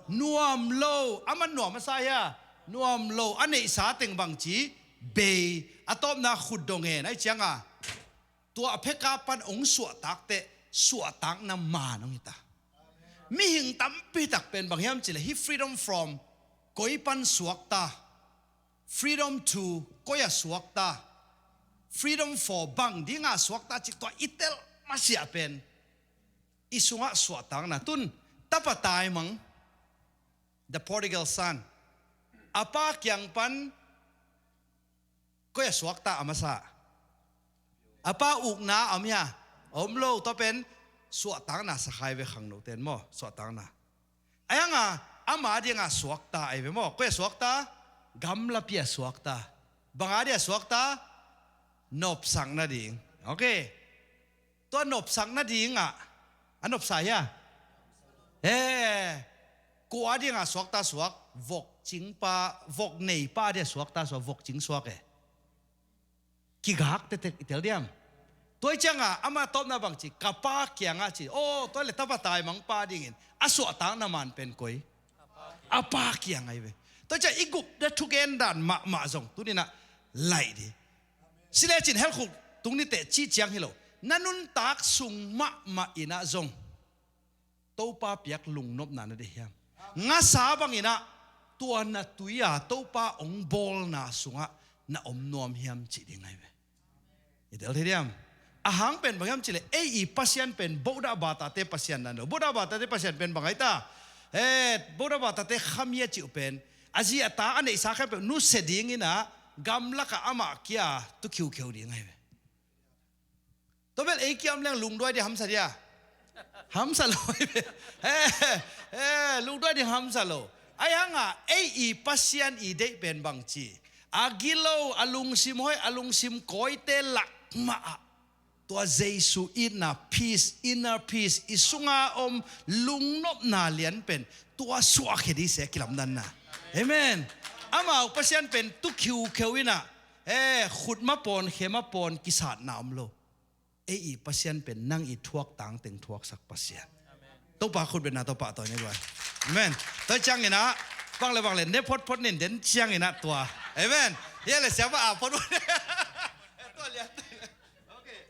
Nuam lo. A man nuam a sa hia? Nuam lo. A neihsa teng bangci bei, a tawpna khut dong hen ai cianga tua a phekap pan ong suahtakteh suahtakna man ong hita. Mihing tampi tak pen bang hiam ci le hi freedom from koi pan suakta, freedom to koi a suakta, freedom for bang dinga suakta cik tua i tel masiah pen i sungah suahtakna tun tapa taimang, the prodigal son, a pa kiang pan koi a suakta a masa? A pa ukna a om hia? Om lo. Tua pen suahtakna sakha ai ve khangno ten maw, suahtakna. Ai hanga ama dinga suakta ai ve maw? Koi a suakta? Gamlapi a suakta. Banga dia suakta? Nopsak nading. Okay. Tua nopsak nadinga a nopsa hia? Eh, kua dinga suakta suak? Vokcingpa, vok neipa dia suakta suak, vokcing suak e. Kigak tektek i tel diam? Tua i cianga ama tawpna bangci, ka pa kianga ci. Oh, tua le tapa taimang pa dingin a suahtakna man pen koi? A pa kiang ai ve. Tua ciang i gupna thugen dan mahmah zong tunina laih di. Silecin helkhuk tung niteh cih ciang hi lo. Na nuntak sung mahmah inah zong Topa piak lungnopna na deih hiam? Ngasa banginah tua na tui-a Topa ong bawlna sungah na om nuam hiam cih ding ahi ve. I tel thei diam? A hang pen bang hiam cihleh ei i Pasian pen Buddha batate Pasian nan lo. Buddha batate Pasian pen bang ahi ta? Eh, Buddha batate khami a cih uh pen a zi a ta a neihsa khempeuh nusia dinginah gamlakah amah kia tu khiukheu ding ahi ve. Tua bel ei kiam leng lungduai dia hamsa dia? Hamsa lo ahi ve. Eh, eh, lungduai dia hamsa lo. Ahi hanga ei i Pasian i deih pen bangci? a gilo, a lungsim hoih, a lungsim kawite lak mah ah tua Jesu itna, peace, inner peace, i sunga om lungnopna lian pen tua suahkhia ding sia kilamdanna. Amen. Amau Pasian pen tu khiukheu inah, eh, khut mapawn, khe mapawn kisatna om lo. Ei i Pasian pen nang i thuak tangteng thuaksak Pasian. Topa khut betna Topa tawi ni guai. Amen. Tawi cianginah bang le bang le ne photphot nin den cianginah tua. Amen. Hia le siapa a photphot. Tua lian. Okay.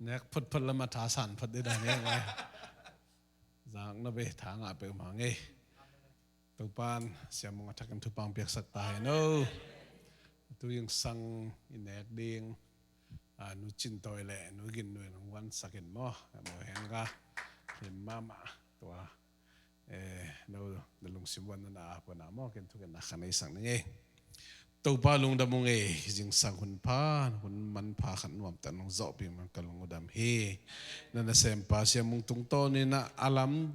Nek photphot lama thasan phot dih dan ni guai. Zak na be tha ngah peuhmah ngei. Topan siamung a thakin thupang piaksak ta hen o. Tu zingsang i nek ding, a, Nu Cin Tawi le Nu Gin Nuai nong vansak in maw. Maw hen ka him mahmah tua. Eh, no, na lungsim van na a pona maw ken thukin na khanei sang ning ei. Topa lungdam ung ei, zingsang hun pha, hun manpha khat nuamtak nong zawhpih man ka lungdam hi. Na nasempa siamung tungtawn inah a lam